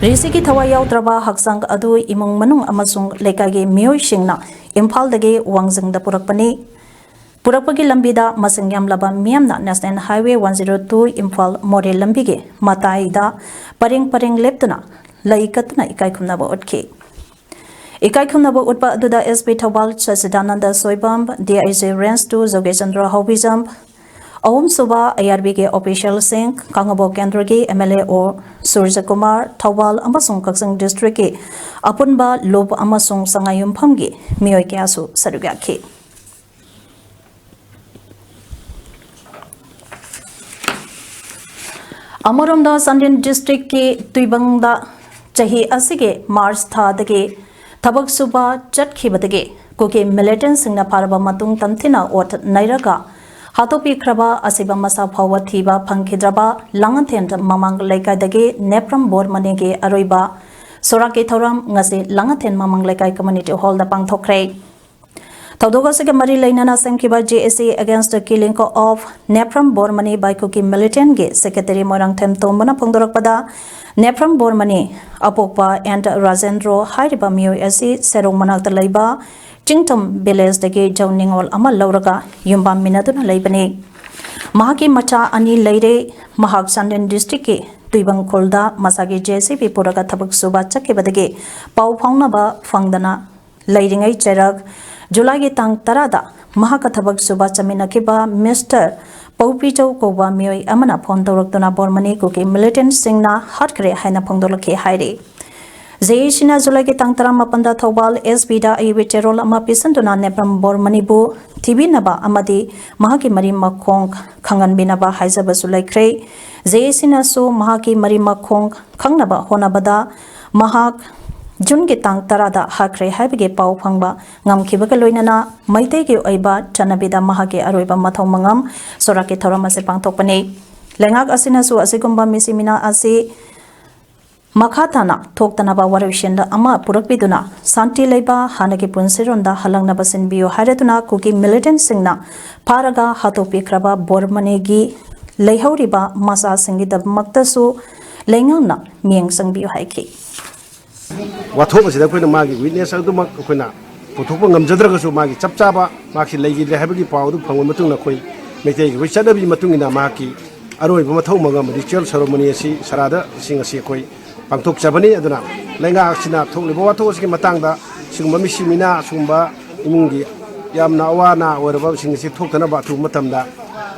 ꯔꯤꯁꯤꯒꯤ ꯊꯋꯥꯏ ꯌꯥꯎꯗ꯭ꯔꯕ ꯍꯛꯆꯥꯡ ꯑꯗꯨ ꯏꯃꯨꯡ ꯃꯅꯨꯡ ꯑꯃꯁꯨꯡ ꯂꯩꯀꯥꯏꯒꯤ ꯃꯤꯑꯣꯏꯁꯤꯡꯅ ꯏꯝꯐꯥꯜꯗꯒꯤ ꯋꯥꯡꯖꯤꯡꯗ ꯄꯨꯔꯛꯄꯅꯤ꯫ ꯄꯨꯔꯛꯄꯒꯤ ꯂꯝꯕꯤꯗ ꯃꯁꯤꯡ ꯌꯥꯝꯂꯕ ꯃꯤꯌꯥꯝꯅ National Highway one zero two Imphal ꯃꯣꯔꯦ ꯂꯝꯕꯤꯒꯤ ꯃꯇꯥꯏꯗ ꯄꯔꯦꯡ ꯄꯔꯦꯡ ꯂꯦꯞꯇꯨꯅ ꯂꯩ ꯀꯠꯇꯨꯅ ꯏꯀꯥꯏ ꯈꯨꯝꯅꯕ ꯎꯠꯈꯤ꯫ ꯏꯀꯥꯏ ꯈꯨꯝꯅꯕ ꯎꯠꯄ ꯑꯗꯨꯗ S P Thoubal ꯁꯆꯤꯗꯥꯅꯟꯗ Soibam, D I G Range two ꯖꯣꯒꯦꯁꯆꯟꯗ꯭ꯔ ꯍꯧꯕꯤꯖꯝ, ꯑꯍꯨꯝꯁꯨꯕ I R Bꯒꯤ officialꯁꯤꯡ, ꯈꯥꯉꯕꯣꯛ ꯀꯦꯟꯗ꯭ꯔꯒꯤ M L A O ꯁꯨꯔꯖꯀꯨꯃꯥꯔ, Thoubal ꯑꯃꯁꯨꯡ ꯀꯛꯆꯤꯡ ꯗꯤꯁꯇ꯭ꯔꯤꯛꯀꯤ ꯑꯄꯨꯟꯕ ꯂꯨꯞ ꯑꯃꯁꯨꯡ ꯁꯉꯥꯏꯌꯨꯝꯐꯝꯒꯤ ꯃꯤꯑꯣꯏ ꯀꯌꯥꯁꯨ ꯁꯔꯨꯛ ꯌꯥꯈꯤ꯫ ꯑꯃꯔꯣꯝꯗ ꯆꯥꯟꯗꯦꯜ ꯗꯤꯁꯇ꯭ꯔꯤꯛꯀꯤ ꯇꯨꯏꯕꯪꯗ ꯆꯍꯤ ꯑꯁꯤꯒꯤ ꯃꯥꯔꯆ ꯊꯥꯗꯒꯤ ꯊꯕꯛ ꯁꯨꯕ ꯆꯠꯈꯤꯕꯗꯒꯤ ꯀꯨꯀꯤ ꯃꯤꯂꯤꯇꯦꯟꯠꯁꯤꯡꯅ ꯐꯥꯔꯕ ꯃꯇꯨꯡ ꯇꯝꯊꯤꯅ ꯑꯣꯠ ꯅꯩꯔꯒ ꯍꯥꯠꯇꯣꯛꯄꯤꯈ꯭ꯔꯕ ꯑꯁꯤꯕ ꯃꯁꯥ ꯐꯥꯎꯕ ꯊꯤꯕ ꯐꯪꯈꯤꯗ꯭ꯔꯕ ꯂꯥꯡꯉꯊꯦꯟ ꯃꯃꯥꯡ ꯂꯩꯀꯥꯏꯗꯒꯤ ꯅꯦꯄ꯭ꯔꯝ ꯕꯣꯔꯃꯅꯤꯒꯤ ꯑꯔꯣꯏꯕ ꯁꯣꯔꯥꯛꯀꯤ ꯊꯧꯔꯝ ꯉꯁꯤ ꯂꯥꯡꯉꯊꯦꯟ ꯃꯃꯥꯡ ꯂꯩꯀꯥꯏ ꯀꯝꯃ꯭ꯌꯨꯅꯤꯇꯤ ꯍꯣꯜꯗ ꯄꯥꯡꯊꯣꯛꯈ꯭ꯔꯦ꯫ ꯊꯧꯗꯣꯛ ꯑꯁꯤꯒ ꯃꯔꯤ ꯂꯩꯅꯅ ꯁꯦꯝꯈꯤꯕ J A C Against the Killing of Nephrem Bormani by Kuki Militantꯒꯤ ꯁꯦꯀ꯭ꯔꯦꯇꯔꯤ ꯃꯣꯏꯔꯥꯡꯊꯦꯝ ꯇꯣꯝꯕꯅ ꯐꯣꯡꯗꯣꯔꯛꯄꯗ, ꯅꯦꯄ꯭ꯔꯝ ꯕꯣꯔꯃꯅꯤ ꯑꯄꯣꯛꯄ ꯑꯦꯟ ꯔꯥꯖꯦꯟꯗ꯭ꯔꯣ ꯍꯥꯏꯔꯤꯕ ꯃꯤꯑꯣꯏ ꯑꯁꯤ ꯁꯦꯔꯧ ꯃꯅꯥꯛꯇ ꯂꯩꯕ ꯆꯤꯡꯇꯝ ꯚꯤꯂꯦꯖꯇꯒꯤ ꯖꯧ ꯅꯤꯉꯣꯜ ꯑꯃ ꯂꯧꯔꯒ ꯌꯨꯝꯕꯥꯟꯃꯤꯟꯅꯗꯨꯅ ꯂꯩꯕꯅꯤ꯫ ꯃꯍꯥꯛꯀꯤ ꯃꯆꯥ ꯑꯅꯤ ꯂꯩꯔꯦ꯫ ꯃꯍꯥꯛ ꯆꯥꯟꯗꯦꯜ ꯗꯤꯁꯇ꯭ꯔꯤꯛꯀꯤ ꯇꯨꯏꯕꯪ ꯈꯨꯜꯗ ꯃꯁꯥꯒꯤ J C B ꯄꯨꯔꯒ ꯊꯕꯛ ꯁꯨꯕ ꯆꯠꯈꯤꯕꯗꯒꯤ ꯄꯥꯎ ꯐꯥꯎꯅꯕ ꯐꯪꯗꯅ ꯂꯩꯔꯤꯉꯩ ꯆꯩꯔꯛ ꯖꯨꯂꯥꯏꯒꯤ ꯇꯥꯡ ꯇꯔꯥꯗ ꯃꯍꯥꯛꯀ ꯊꯕꯛ ꯁꯨꯕ ꯆꯠꯃꯤꯟꯅꯈꯤꯕ ꯃꯤꯁꯇꯔ ꯄꯧꯄꯤꯆꯧ ꯀꯧꯕ ꯃꯤꯑꯣꯏ ꯑꯃꯅ ꯐꯣꯟ ꯇꯧꯔꯛꯇꯨꯅ ꯕꯣꯔꯃꯅꯤ ꯀꯨꯀꯤ ꯃꯤꯂꯤꯇꯦꯟꯠꯁꯤꯡꯅ ꯍꯥꯠꯈ꯭ꯔꯦ ꯍꯥꯏꯅ ꯐꯣꯡꯗꯣꯛꯂꯛꯈꯤ ꯍꯥꯏꯔꯤ꯫ ꯖꯦ ꯑꯦ ꯁꯤꯅ ꯖꯨꯂꯥꯏꯒꯤ ꯇꯥꯡ ꯇꯔꯥꯃꯥꯄꯟꯗ ꯊꯧꯕꯥꯜ ꯑꯦꯁ ꯄꯤꯗ ꯑꯏꯕ ꯆꯦꯔꯣꯜ ꯑꯃ ꯄꯤꯁꯤꯟꯗꯨꯅ ꯅꯦꯄꯝ ꯕꯣꯔꯃꯅꯤꯕꯨ ꯊꯤꯕꯤꯅꯕ ꯑꯃꯗꯤ ꯃꯍꯥꯛꯀꯤ ꯃꯔꯤ ꯃꯈꯣꯡ ꯈꯪꯍꯟꯕꯤꯅꯕ ꯍꯥꯏꯖꯕꯁꯨ ꯂꯩꯈ꯭ꯔꯦ꯫ ꯖꯦ ꯑꯦ ꯁꯤꯅꯁꯨ ꯃꯍꯥꯛꯀꯤ ꯃꯔꯤ ꯃꯈꯣꯡ ꯈꯪꯅꯕ ꯍꯣꯠꯅꯕꯗ ꯃꯍꯥꯛ ꯖꯨꯟꯒꯤ ꯇꯥꯡ ꯇꯔꯥꯗ ꯍꯥꯠꯈ꯭ꯔꯦ ꯍꯥꯏꯕꯒꯤ ꯄꯥꯎ ꯐꯪꯕ ꯉꯝꯈꯤꯕꯒ ꯂꯣꯏꯅꯅ ꯃꯩꯇꯩꯒꯤ ꯑꯣꯏꯕ ꯆꯠꯅꯕꯤꯗ ꯃꯍꯥꯛꯀꯤ ꯑꯔꯣꯏꯕ ꯃꯊꯧ ꯃꯉꯝ ꯁꯣꯔꯥꯛꯀꯤ ꯊꯧꯔꯝ ꯑꯁꯤ ꯄꯥꯡꯊꯣꯛꯄꯅꯤ꯫ ꯂꯩꯉꯥꯛ ꯑꯁꯤꯅꯁꯨ ꯑꯁꯤꯒꯨꯝꯕ ꯃꯤꯁꯤ ꯃꯤꯅꯥ ꯑꯁꯤ ꯃꯈꯥ ꯇꯥꯅ ꯊꯣꯛꯇꯅꯕ ꯋꯥꯔꯣꯏꯁꯤꯟ ꯑꯃ ꯄꯨꯔꯛꯄꯤꯗꯨꯅ ꯁꯥꯟꯇꯤ ꯂꯩꯕ ꯍꯥꯟꯅꯒꯤ ꯄꯨꯟꯁꯤꯔꯣꯟꯗ ꯍꯜꯂꯛꯅꯕ ꯁꯤꯟꯕꯤꯌꯨ ꯍꯥꯏꯔꯗꯨꯅ ꯀꯨꯀꯤ ꯃꯤꯂꯤꯇꯦꯟꯠꯁꯤꯡꯅ ꯐꯥꯔꯒ ꯍꯥꯠꯇꯣꯛꯄꯤꯈ꯭ꯔꯕ ꯕꯣꯔꯃꯅꯤꯒꯤ ꯂꯩꯍꯧꯔꯤꯕ ꯃꯆꯥꯁꯤꯡꯒꯤꯗꯃꯛꯇꯁꯨ ꯂꯩꯉꯥꯛꯅ ꯃꯤꯠꯌꯦꯡ ꯆꯪꯕꯤꯌꯨ ꯍꯥꯏꯈꯤ꯫ ꯋꯥꯊꯣꯛ ꯑꯁꯤꯗ ꯑꯩꯈꯣꯏꯅ ꯃꯥꯒꯤ ꯋꯤꯠꯅꯦꯁ ꯑꯗꯨꯃꯛ ꯑꯩꯈꯣꯏꯅ ꯄꯨꯊꯣꯛꯄ ꯉꯝꯖꯗ꯭ꯔꯒꯁꯨ ꯃꯥꯒꯤ ꯆꯞ ꯆꯥꯕ ꯃꯍꯥꯛꯁꯤ ꯂꯩꯈꯤꯗ꯭ꯔꯦ ꯍꯥꯏꯕꯒꯤ ꯄꯥꯎ ꯑꯗꯨ ꯐꯪꯕ ꯃꯇꯨꯡꯗ ꯑꯩꯈꯣꯏ ꯃꯩꯇꯩꯒꯤ ꯑꯩꯈꯣꯏ ꯆꯠꯅꯕꯤ ꯃꯇꯨꯡ ꯏꯟꯅ ꯃꯍꯥꯛꯀꯤ ꯑꯔꯣꯏꯕ ꯃꯊꯧ ꯃꯉꯝ ꯑꯃꯗꯤ ꯔꯤꯆꯨꯋꯦꯜ ꯁꯦꯔꯣꯃꯣꯅꯤ ꯑꯁꯤ ꯁꯔꯥꯗꯁꯤꯡ ꯑꯁꯤ ꯑꯩꯈꯣꯏ ꯄꯥꯡꯊꯣꯛꯆꯕꯅꯤ꯫ ꯑꯗꯨꯅ ꯂꯩꯉꯥꯛ ꯑꯁꯤꯅ ꯊꯣꯛꯂꯤꯕ ꯋꯥꯊꯣꯛ ꯑꯁꯤꯒꯤ ꯃꯇꯥꯡꯗ ꯁꯤꯒꯨꯝꯕ ꯃꯤꯁꯤ ꯃꯤꯅꯥ ꯁꯤꯒꯨꯝꯕ ꯏꯃꯨꯡꯒꯤ ꯌꯥꯝꯅ ꯑꯋꯥ ꯑꯅꯥ ꯑꯣꯏꯔꯕꯁꯤꯡ ꯑꯁꯤ ꯊꯣꯛꯇꯅꯕ ꯑꯊꯨꯕ ꯃꯇꯝꯗ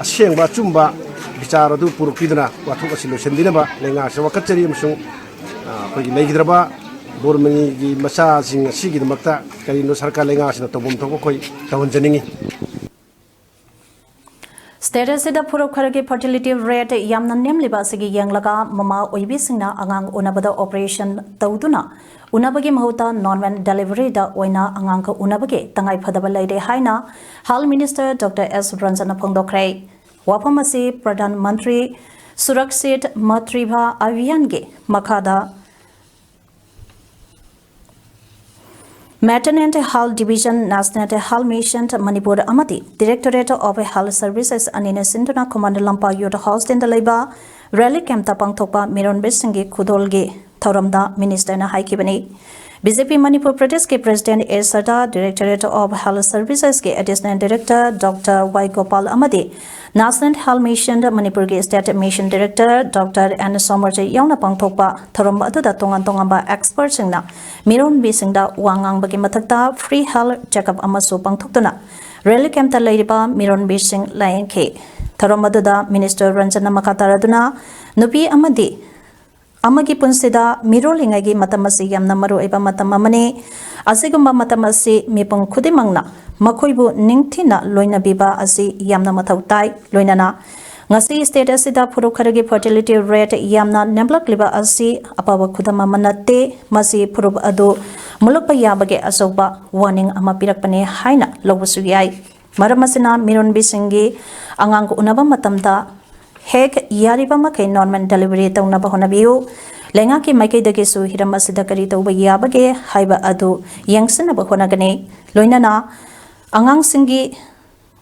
ꯑꯁꯦꯡꯕ ꯑꯆꯨꯝꯕ ꯕꯤꯆꯥꯔ ꯑꯗꯨ ꯄꯨꯔꯛꯄꯤꯗꯨꯅ ꯋꯥꯊꯣꯛ ꯑꯁꯤ ꯂꯣꯏꯁꯤꯟꯕꯤꯅꯕ ꯂꯩꯉꯥꯛꯁꯤ ꯋꯥꯀꯠꯆꯔꯤ ꯑꯃꯁꯨꯡ ꯑꯩꯈꯣꯏꯒꯤ ꯂꯩꯈꯤꯗ꯭ꯔꯕ ꯕꯣꯔꯃꯅꯤꯒꯤ ꯃꯆꯥꯁꯤꯡ ꯑꯁꯤꯒꯤꯗꯃꯛꯇ ꯀꯔꯤꯅꯣ ꯁꯔꯀꯥꯔ ꯂꯩꯉꯥꯛ ꯑꯁꯤꯅ ꯇꯧꯐꯝ ꯊꯣꯛꯄ ꯑꯩꯈꯣꯏ ꯇꯧꯍꯟꯖꯅꯤꯡꯏ꯫ ꯁ꯭ꯇꯦꯠ ꯑꯁꯤꯗ ꯐꯨꯔꯨꯞ ꯈꯔꯒꯤ ꯐꯔꯇꯤꯂꯤꯇꯤ ꯔꯦꯠ ꯌꯥꯝꯅ ꯅꯦꯝꯂꯤꯕ ꯑꯁꯤꯒꯤ ꯌꯦꯡꯂꯒ ꯃꯃꯥ ꯑꯣꯏꯕꯤꯁꯤꯡꯅ ꯑꯉꯥꯡ ꯎꯅꯕꯗ ꯑꯣꯄꯔꯦꯁꯟ ꯇꯧꯗꯨꯅ ꯎꯅꯕꯒꯤ ꯃꯍꯨꯠꯇ ꯅꯣꯔꯃꯦꯜ ꯗꯦꯂꯤꯚꯔꯤꯗ ꯑꯣꯏꯅ ꯑꯉꯥꯡꯒ ꯎꯅꯕꯒꯤ ꯇꯉꯥꯏꯐꯗꯕ ꯂꯩꯔꯦ ꯍꯥꯏꯅ ꯍꯦꯜꯊ ꯃꯤꯅꯤꯁꯇꯔ ꯗꯣꯛꯇꯔ ꯑꯦꯁ ꯔꯟꯖꯟꯅ ꯐꯣꯡꯗꯣꯛꯈ꯭ꯔꯦ꯫ ꯋꯥꯐꯝ ꯑꯁꯤ ꯄ꯭ꯔꯙꯥꯟ ꯃꯟꯇ꯭ꯔꯤ ꯁꯨꯔꯛꯁꯤꯠ ꯃꯥꯇ꯭ꯔꯤꯚꯥ ꯑꯚꯤꯌꯥꯟꯒꯤ ꯃꯈꯥꯗ Maternal Health Division, National Health Mission, Manipur ꯑꯃꯗꯤ Directorate of Health Services ꯑꯅꯤꯅ ꯁꯤꯟꯗꯨꯅ ꯈꯨꯃꯟ ꯂꯝꯄꯥꯛ ꯌꯨꯠ ꯍꯣꯁꯇꯦꯜꯗ ꯂꯩꯕ ꯔꯦꯂꯤ ꯀꯦꯝꯞꯇ ꯄꯥꯡꯊꯣꯛꯄ ꯃꯤꯔꯣꯟꯕꯤꯁꯤꯡꯒꯤ ꯈꯨꯗꯣꯜꯒꯤ ꯊꯧꯔꯝꯗ ꯃꯤꯅꯤꯁꯇꯔꯅ ꯍꯥꯏꯈꯤꯕꯅꯤ꯫ ꯕꯤ ꯖꯦ ꯄꯤ ꯃꯅꯤꯄꯨꯔ ꯄ꯭ꯔꯗꯦꯁꯀꯤ president A Sharda, directorate of health ꯁꯔꯚꯤꯁꯦꯁꯀꯤ additional director doctor Y Gopal ꯑꯃꯗꯤ ꯅꯦꯁꯅꯦꯜ ꯍꯦꯜꯊ ꯃꯤꯁꯟ ꯃꯅꯤꯄꯨꯔꯒꯤ state mission director doctor N Somorjit ꯌꯥꯎꯅ ꯄꯥꯡꯊꯣꯛꯄ ꯊꯧꯔꯝ ꯑꯗꯨꯗ ꯇꯣꯉꯥꯟ ꯇꯣꯉꯥꯟꯕ ꯑꯦꯛꯁꯄꯔꯠꯁꯤꯡꯅ ꯃꯤꯔꯣꯟꯕꯤꯁꯤꯡꯗ ꯋꯥ ꯉꯥꯡꯕꯒꯤ ꯃꯊꯛꯇ ꯐ꯭ꯔꯤ ꯍꯦꯜꯊ ꯆꯦꯛꯑꯞ ꯑꯃꯁꯨ ꯄꯥꯡꯊꯣꯛꯇꯨꯅ ꯔꯤꯂꯤꯐ ꯀꯦꯝꯞꯇ ꯂꯩꯔꯤꯕ ꯃꯤꯔꯣꯟꯕꯤꯁꯤꯡ ꯂꯥꯌꯦꯡꯈꯤ꯫ ꯊꯧꯔꯝ ꯑꯗꯨꯗ ꯃꯤꯅꯤꯁꯇꯔ ꯔꯟꯖꯟꯅ ꯃꯈꯥ ꯇꯥꯔꯗꯨꯅ ꯅꯨꯄꯤ ꯑꯃꯗꯤ ꯑꯃꯒꯤ ꯄꯨꯟꯁꯤꯗ ꯃꯤꯔꯣꯜꯂꯤꯉꯩꯒꯤ ꯃꯇꯝ ꯑꯁꯤ ꯌꯥꯝꯅ ꯃꯔꯨꯑꯣꯏꯕ ꯃꯇꯝ ꯑꯃꯅꯤ꯫ ꯑꯁꯤꯒꯨꯝꯕ ꯃꯇꯝ ꯑꯁꯤ ꯃꯤꯄꯨꯝ ꯈꯨꯗꯤꯡꯃꯛꯅ ꯃꯈꯣꯏꯕꯨ ꯅꯤꯡꯊꯤꯅ ꯂꯣꯏꯅꯕꯤꯕ ꯑꯁꯤ ꯌꯥꯝꯅ ꯃꯊꯧ ꯇꯥꯏ꯫ ꯂꯣꯏꯅꯅ ꯉꯁꯤ ꯁ꯭ꯇꯦꯠ ꯑꯁꯤꯗ ꯐꯨꯔꯨꯞ ꯈꯔꯒꯤ ꯐꯔꯇꯤꯂꯤꯇꯤ ꯔꯦꯠ ꯌꯥꯝꯅ ꯅꯦꯝꯂꯛꯂꯤꯕ ꯑꯁꯤ ꯑꯐꯕ ꯈꯨꯗꯝ ꯑꯃ ꯅꯠꯇꯦ꯫ ꯃꯁꯤ ꯐꯨꯔꯨꯞ ꯑꯗꯨ ꯃꯨꯠꯂꯛꯄ ꯌꯥꯕꯒꯤ ꯑꯆꯧꯕ ꯋꯥꯔꯅꯤꯡ ꯑꯃ ꯄꯤꯔꯛꯄꯅꯤ ꯍꯥꯏꯅ ꯂꯧꯕꯁꯨ ꯌꯥꯏ꯫ ꯃꯔꯝ ꯑꯁꯤꯅ ꯃꯤꯔꯣꯟꯕꯤꯁꯤꯡꯒꯤ ꯑꯉꯥꯡ ꯎꯅꯕ ꯃꯇꯝꯗ ꯍꯦꯛ ꯌꯥꯔꯤꯕ ꯃꯈꯩ ꯅꯣꯔꯃꯦꯜ ꯗꯦꯂꯤꯚꯔꯤ ꯇꯧꯅꯕ ꯍꯣꯠꯅꯕꯤꯌꯨ꯫ ꯂꯩꯉꯥꯛꯀꯤ ꯃꯥꯏꯀꯩꯗꯒꯤꯁꯨ ꯍꯤꯔꯝ ꯑꯁꯤꯗ ꯀꯔꯤ ꯇꯧꯕ ꯌꯥꯕꯒꯦ ꯍꯥꯏꯕ ꯑꯗꯨ ꯌꯦꯡꯁꯤꯟꯅꯕ ꯍꯣꯠꯅꯒꯅꯤ꯫ ꯂꯣꯏꯅꯅ ꯑꯉꯥꯡꯁꯤꯡꯒꯤ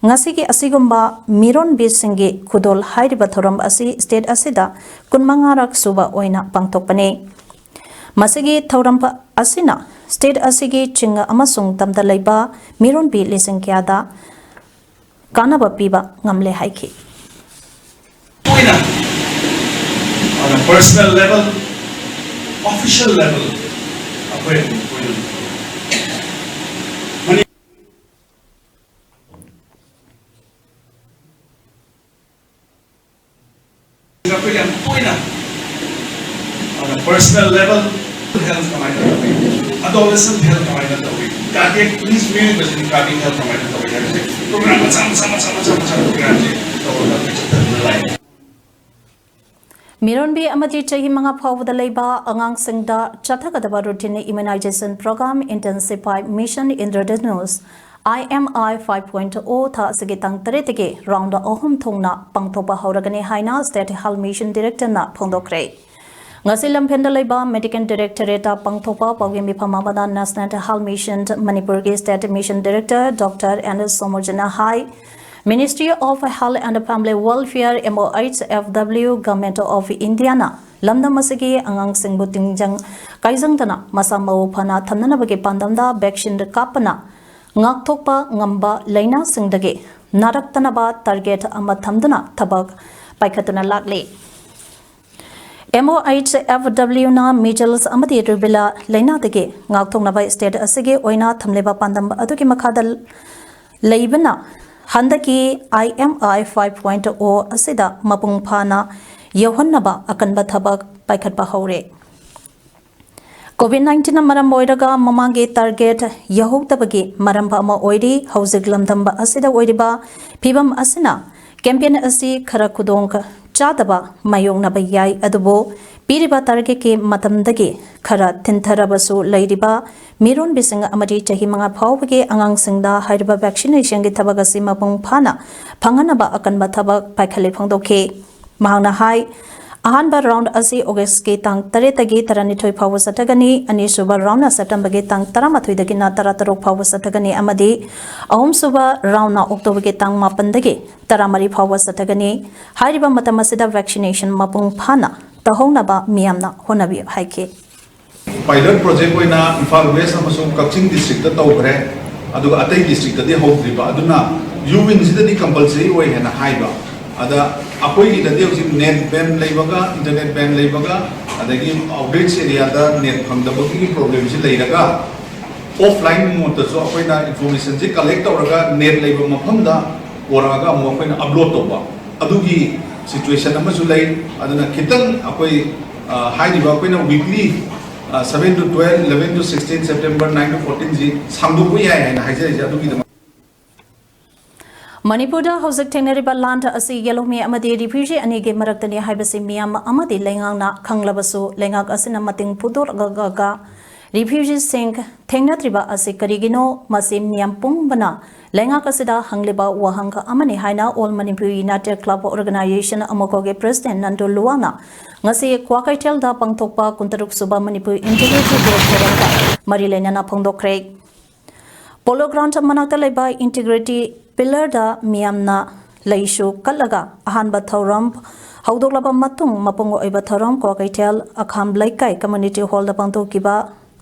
ꯉꯁꯤꯒꯤ ꯑꯁꯤꯒꯨꯝꯕ ꯃꯤꯔꯣꯟꯕꯤꯁꯤꯡꯒꯤ ꯈꯨꯗꯣꯜ ꯍꯥꯏꯔꯤꯕ ꯊꯧꯔꯝ ꯑꯁꯤ ꯁ꯭ꯇꯦꯠ ꯑꯁꯤꯗ ꯀꯨꯟꯃꯉꯥꯔꯛ ꯁꯨꯕ ꯑꯣꯏꯅ ꯄꯥꯡꯊꯣꯛꯄꯅꯤ꯫ ꯃꯁꯤꯒꯤ ꯊꯧꯔꯝ ꯑꯁꯤꯅ ꯁ꯭ꯇꯦꯠ ꯑꯁꯤꯒꯤ ꯆꯤꯡ ꯑꯃꯁꯨꯡ ꯇꯝꯗ ꯂꯩꯕ ꯃꯤꯔꯣꯟꯕꯤ ꯂꯤꯁꯤꯡ ꯀꯌꯥꯗ ꯀꯥꯟꯅꯕ ꯄꯤꯕ ꯉꯝꯂꯦ ꯍꯥꯏꯈꯤ꯫ ꯑꯣꯏꯅ on a personal level, official level ꯑꯩꯈꯣꯏ ꯑꯗꯨꯝ ꯀꯣꯏꯅ ꯑꯩꯈꯣꯏ ꯌꯥꯝ ꯇꯣꯏꯅ on a personal level health ꯀꯃꯥꯏꯅ ꯇꯧꯏ, adolescent health ꯀꯃꯥꯏꯅ ꯇꯧꯏ, cardiac, please ꯃꯤꯑꯣꯏꯕꯁꯤꯒꯤ cardiac health ꯀꯃꯥꯏꯅ ꯇꯧꯏ ꯍꯥꯏꯕꯁꯦ program ꯃꯆꯥ ꯃꯆꯥ ꯃꯆꯥ ꯃꯆꯥ ꯃꯆꯥ programꯁꯦ ꯇꯧꯔꯒ ꯑꯩꯈꯣꯏ ꯆꯠꯊꯗꯨꯅ ꯂꯥꯛꯏ꯫ ꯃꯤꯔꯣꯟꯕꯤ ꯑꯃꯗꯤ ꯆꯍꯤ ꯃꯉꯥ ꯐꯥꯎꯕꯗ ꯂꯩꯕ ꯑꯉꯥꯡꯁꯤꯡꯗ ꯆꯠꯊꯒꯗꯕ routine immunization program Intensify Mission Indradhanush I M I five point O ꯊꯥ ꯑꯁꯤꯒꯤ ꯇꯥꯡ ꯇꯔꯦꯠꯇꯒꯤ ꯔꯥꯎꯟꯗ ꯑꯍꯨꯝ ꯊꯣꯛꯅ ꯄꯥꯡꯊꯣꯛꯄ ꯍꯧꯔꯒꯅꯤ ꯍꯥꯏꯅ ꯁ꯭ꯇꯦꯠ ꯍꯦꯜꯊ ꯃꯤꯁꯟ ꯗꯤꯔꯦꯛꯇꯔꯅ ꯐꯣꯡꯗꯣꯛꯈ꯭ꯔꯦ꯫ ꯉꯁꯤ ꯂꯝꯐꯦꯜꯗ ꯂꯩꯕ ꯃꯦꯗꯤꯀꯦꯜ ꯗꯤꯔꯦꯛꯇꯣꯔꯦꯠꯇ ꯄꯥꯡꯊꯣꯛꯄ ꯄꯥꯎꯒꯤ ꯃꯤꯐꯝ ꯑꯃꯗ ꯅꯦꯁꯅꯦꯜ ꯍꯦꯜꯊ ꯃꯤꯁꯟ ꯃꯅꯤꯄꯨꯔꯒꯤ state mission director doctor N ꯁꯣꯃꯔꯖꯤꯠꯅ ꯍꯥꯏ, Ministry of Health and Family Welfare, M O H F W, Government of Indiaꯅ ꯂꯝꯗꯝ ꯑꯁꯤꯒꯤ ꯑꯉꯥꯡꯁꯤꯡꯕꯨ ꯇꯤꯡꯖꯪ ꯀꯥꯏꯖꯪꯗꯅ ꯃꯁꯥ ꯃꯎ ꯐꯅ ꯊꯝꯅꯅꯕꯒꯤ ꯄꯥꯟꯗꯝꯗ vaccine ꯀꯥꯞꯄꯅ ꯉꯥꯛꯊꯣꯛꯄ ꯉꯝꯕ ꯂꯥꯏꯅꯥꯁꯤꯡꯗꯒꯤ ꯅꯥꯔꯛꯇꯅꯕ target ꯑꯃ ꯊꯝꯗꯨꯅ ꯊꯕꯛ ꯄꯥꯏꯈꯠꯇꯨꯅ ꯂꯥꯛꯂꯤ꯫ MOHFW ꯅ measles ꯑꯃꯗꯤ rubella ꯂꯥꯏꯅꯥꯗꯒꯤ ꯉꯥꯛꯊꯣꯛꯅꯕ state ꯑꯁꯤꯒꯤ ꯑꯣꯏꯅ ꯊꯝꯂꯤꯕ ꯄꯥꯟꯗꯝ ꯑꯗꯨꯒꯤ ꯃꯈꯥꯗ ꯂꯩꯕꯅ ꯍꯟꯗꯛꯀꯤ IMI five point O ꯑꯁꯤꯗ ꯃꯄꯨꯡ ꯐꯥꯅ ꯌꯧꯍꯟꯅꯕ ꯑꯀꯟꯕ ꯊꯕꯛ ꯄꯥꯏꯈꯠꯄ ꯍꯧꯔꯦ꯫ COVID nineteen ꯅ ꯃꯔꯝ ꯑꯣꯏꯔꯒ ꯃꯃꯥꯡꯒꯤ target ꯌꯧꯍꯧꯗꯕꯒꯤ ꯃꯔꯝ ꯑꯃ ꯑꯣꯏꯔꯤ꯫ ꯍꯧꯖꯤꯛ ꯂꯝꯗꯝ ꯑꯁꯤꯗ ꯑꯣꯏꯔꯤꯕ ꯐꯤꯕꯝ ꯑꯁꯤꯅ campaign ꯑꯁꯤ ꯈꯔ ꯈꯨꯗꯣꯡ ꯆꯥꯗꯕ ꯃꯥꯌꯣꯛꯅꯕ ꯌꯥꯏ, ꯑꯗꯨꯕꯨ ꯄꯤꯔꯤꯕ target ꯀꯤ ꯃꯇꯝꯗꯒꯤ ꯈꯔ ꯊꯤꯟꯊꯔꯕꯁꯨ ꯂꯩꯔꯤꯕ ꯃꯤꯔꯣꯟꯕꯤꯁꯤꯡ ꯑꯃꯗꯤ ꯆꯍꯤ ꯃꯉꯥ ꯐꯥꯎꯕꯒꯤ ꯑꯉꯥꯡꯁꯤꯡꯗ ꯍꯥꯏꯔꯤꯕ vaccination ꯒꯤ ꯊꯕꯛ ꯑꯁꯤ ꯃꯄꯨꯡ ꯐꯥꯅ ꯐꯪꯍꯟꯅꯕ ꯑꯀꯟꯕ ꯊꯕꯛ ꯄꯥꯏꯈꯠꯂꯤ ꯐꯣꯡꯗꯣꯛꯈꯤ꯫ ꯃꯍꯥꯛꯅ ꯍꯥꯏ, ꯑꯍꯥꯟꯕ round ꯑꯁꯤ August ꯀꯤ ꯇꯥꯡ ꯇꯔꯦꯠꯇꯒꯤ ꯇꯔꯥꯅꯤꯊꯣꯏ ꯐꯥꯎꯕ ꯆꯠꯊꯒꯅꯤ, ꯑꯅꯤꯁꯨꯕ round ꯅ September ꯒꯤ ꯇꯥꯡ ꯇꯔꯥꯃꯥꯊꯣꯏꯗꯒꯤꯅ ꯇꯔꯥꯇꯔꯨꯛ ꯐꯥꯎꯕ ꯆꯠꯊꯒꯅꯤ ꯑꯃꯗꯤ ꯑꯍꯨꯝꯁꯨꯕ round ꯅ October ꯒꯤ ꯇꯥꯡ ꯃꯥꯄꯟꯗꯒꯤ ꯇꯔꯥꯃꯔꯤ ꯐꯥꯎꯕ ꯆꯠꯊꯒꯅꯤ꯫ ꯍꯥꯏꯔꯤꯕ ꯃꯇꯝ ꯑꯁꯤꯗ vaccination ꯃꯄꯨꯡ ꯐꯥꯅ ꯇꯧꯍꯧꯅꯕ ꯃꯤꯌꯥꯝꯅ ꯍꯣꯠꯅꯕꯤꯌꯨ ꯍꯥꯏꯈꯤ꯫ Pilot project ꯑꯣꯏꯅ ꯏꯝꯐꯥꯜ West ꯑꯃꯁꯨꯡ ꯀꯛꯆꯤꯡ district ꯇ ꯇꯧꯈ꯭ꯔꯦ, ꯑꯗꯨꯒ ꯑꯇꯩ district ꯇꯗꯤ ꯍꯧꯗ꯭ꯔꯤꯕ, ꯑꯗꯨꯅ U wing ꯁꯤꯗꯗꯤ compulsory ꯑꯣꯏ ꯍꯥꯏꯅ ꯍꯥꯏꯕ꯫ ꯑꯗ ꯑꯩꯈꯣꯏꯒꯤꯗꯗꯤ ꯍꯧꯖꯤꯛ net ban ꯂꯩꯕꯒ internet ban ꯂꯩꯕꯒ ꯑꯗꯒꯤ outreach area ꯗ net ꯐꯪꯗꯕꯒꯤ problem ꯁꯤ ꯂꯩꯔꯒ offline mode ꯇꯁꯨ ꯑꯩꯈꯣꯏꯅ information ꯁꯤ collect ꯇꯧꯔꯒ net ꯂꯩꯕ ꯃꯐꯝꯗ ꯄꯣꯔꯛꯑꯒ ꯑꯃꯨꯛ ꯑꯩꯈꯣꯏꯅ upload ꯇꯧꯕ, ꯑꯗꯨꯒꯤ situation ꯑꯃꯁꯨ ꯂꯩ꯫ ꯑꯗꯨꯅ ꯈꯤꯇꯪ ꯑꯩꯈꯣꯏ, ꯑ, ꯍꯥꯏꯔꯤꯕ ꯑꯩꯈꯣꯏꯅ weekly, ꯑ, seven to twelve, eleven to sixteen, September nine to fourteen ꯁꯤ ꯁꯥꯡꯗꯣꯛꯄ ꯌꯥꯏ ꯍꯥꯏꯅ ꯍꯥꯏꯖꯔꯤꯁꯦ꯫ ꯑꯗꯨꯒꯤꯗꯃꯛ ꯃꯅꯤꯄꯨꯔꯗ ꯍꯧꯖꯤꯛ ꯊꯦꯡꯅꯔꯤꯕ ꯂꯥꯟ ꯑꯁꯤ ꯌꯦꯜꯍꯧꯃꯤ ꯑꯃꯗꯤ refugee ꯑꯅꯤꯒꯤ ꯃꯔꯛꯇꯅꯤ ꯍꯥꯏꯕꯁꯤ ꯃꯤꯌꯥꯝ ꯑꯃꯗꯤ ꯂꯩꯉꯥꯛꯅ ꯈꯪꯂꯕꯁꯨ, ꯂꯩꯉꯥꯛ ꯑꯁꯤꯅ ꯃꯇꯦꯡ ꯄꯨꯊꯣꯛꯂꯒ refugee ꯁꯤꯡ ꯊꯦꯡꯅꯗ꯭ꯔꯤꯕ ꯑꯁꯤ ꯀꯔꯤꯒꯤꯅꯣ? ꯃꯁꯤ ꯃꯤꯌꯥꯝ ꯄꯨꯝꯕꯅ ꯂꯩꯉꯥꯛ ꯑꯁꯤꯗ ꯍꯪꯂꯤꯕ ꯋꯥꯍꯪ ꯑꯃꯅꯤ ꯍꯥꯏꯅ All Manipur United Club Organization, ꯑꯃꯣꯀꯣꯒꯤ president ꯅꯟꯗꯨ ꯂꯨꯋꯥꯡꯅ ꯉꯁꯤ ꯀ꯭ꯋꯥꯀꯩꯊꯦꯜꯗ ꯄꯥꯡꯊꯣꯛꯄ ꯀꯨꯟꯇꯔꯨꯛ ꯁꯨꯕ ꯃꯅꯤꯄꯨꯔ Integrity Day ꯊꯧꯔꯝꯒ ꯃꯔꯤ ꯂꯩꯅꯅ ꯐꯣꯡꯗꯣꯛꯈ꯭ꯔꯦ꯫ Polo Ground ꯃꯅꯥꯛꯇ ꯂꯩꯕ Integrity Pillar ꯗ ꯃꯤꯌꯥꯝꯅ ꯂꯩꯁꯨ ꯀꯠꯂꯒ ꯑꯍꯥꯟꯕ ꯊꯧꯔꯝ ꯍꯧꯗꯣꯛꯂꯕ ꯃꯇꯨꯡ ꯃꯄꯨꯡ ꯑꯣꯏꯕ ꯊꯧꯔꯝ ꯀ꯭ꯋꯥꯀꯩꯊꯦꯜ ꯑꯈꯥꯝ ꯂꯩꯀꯥꯏ community hall ꯗ ꯄꯥꯡꯊꯣꯛꯈꯤꯕ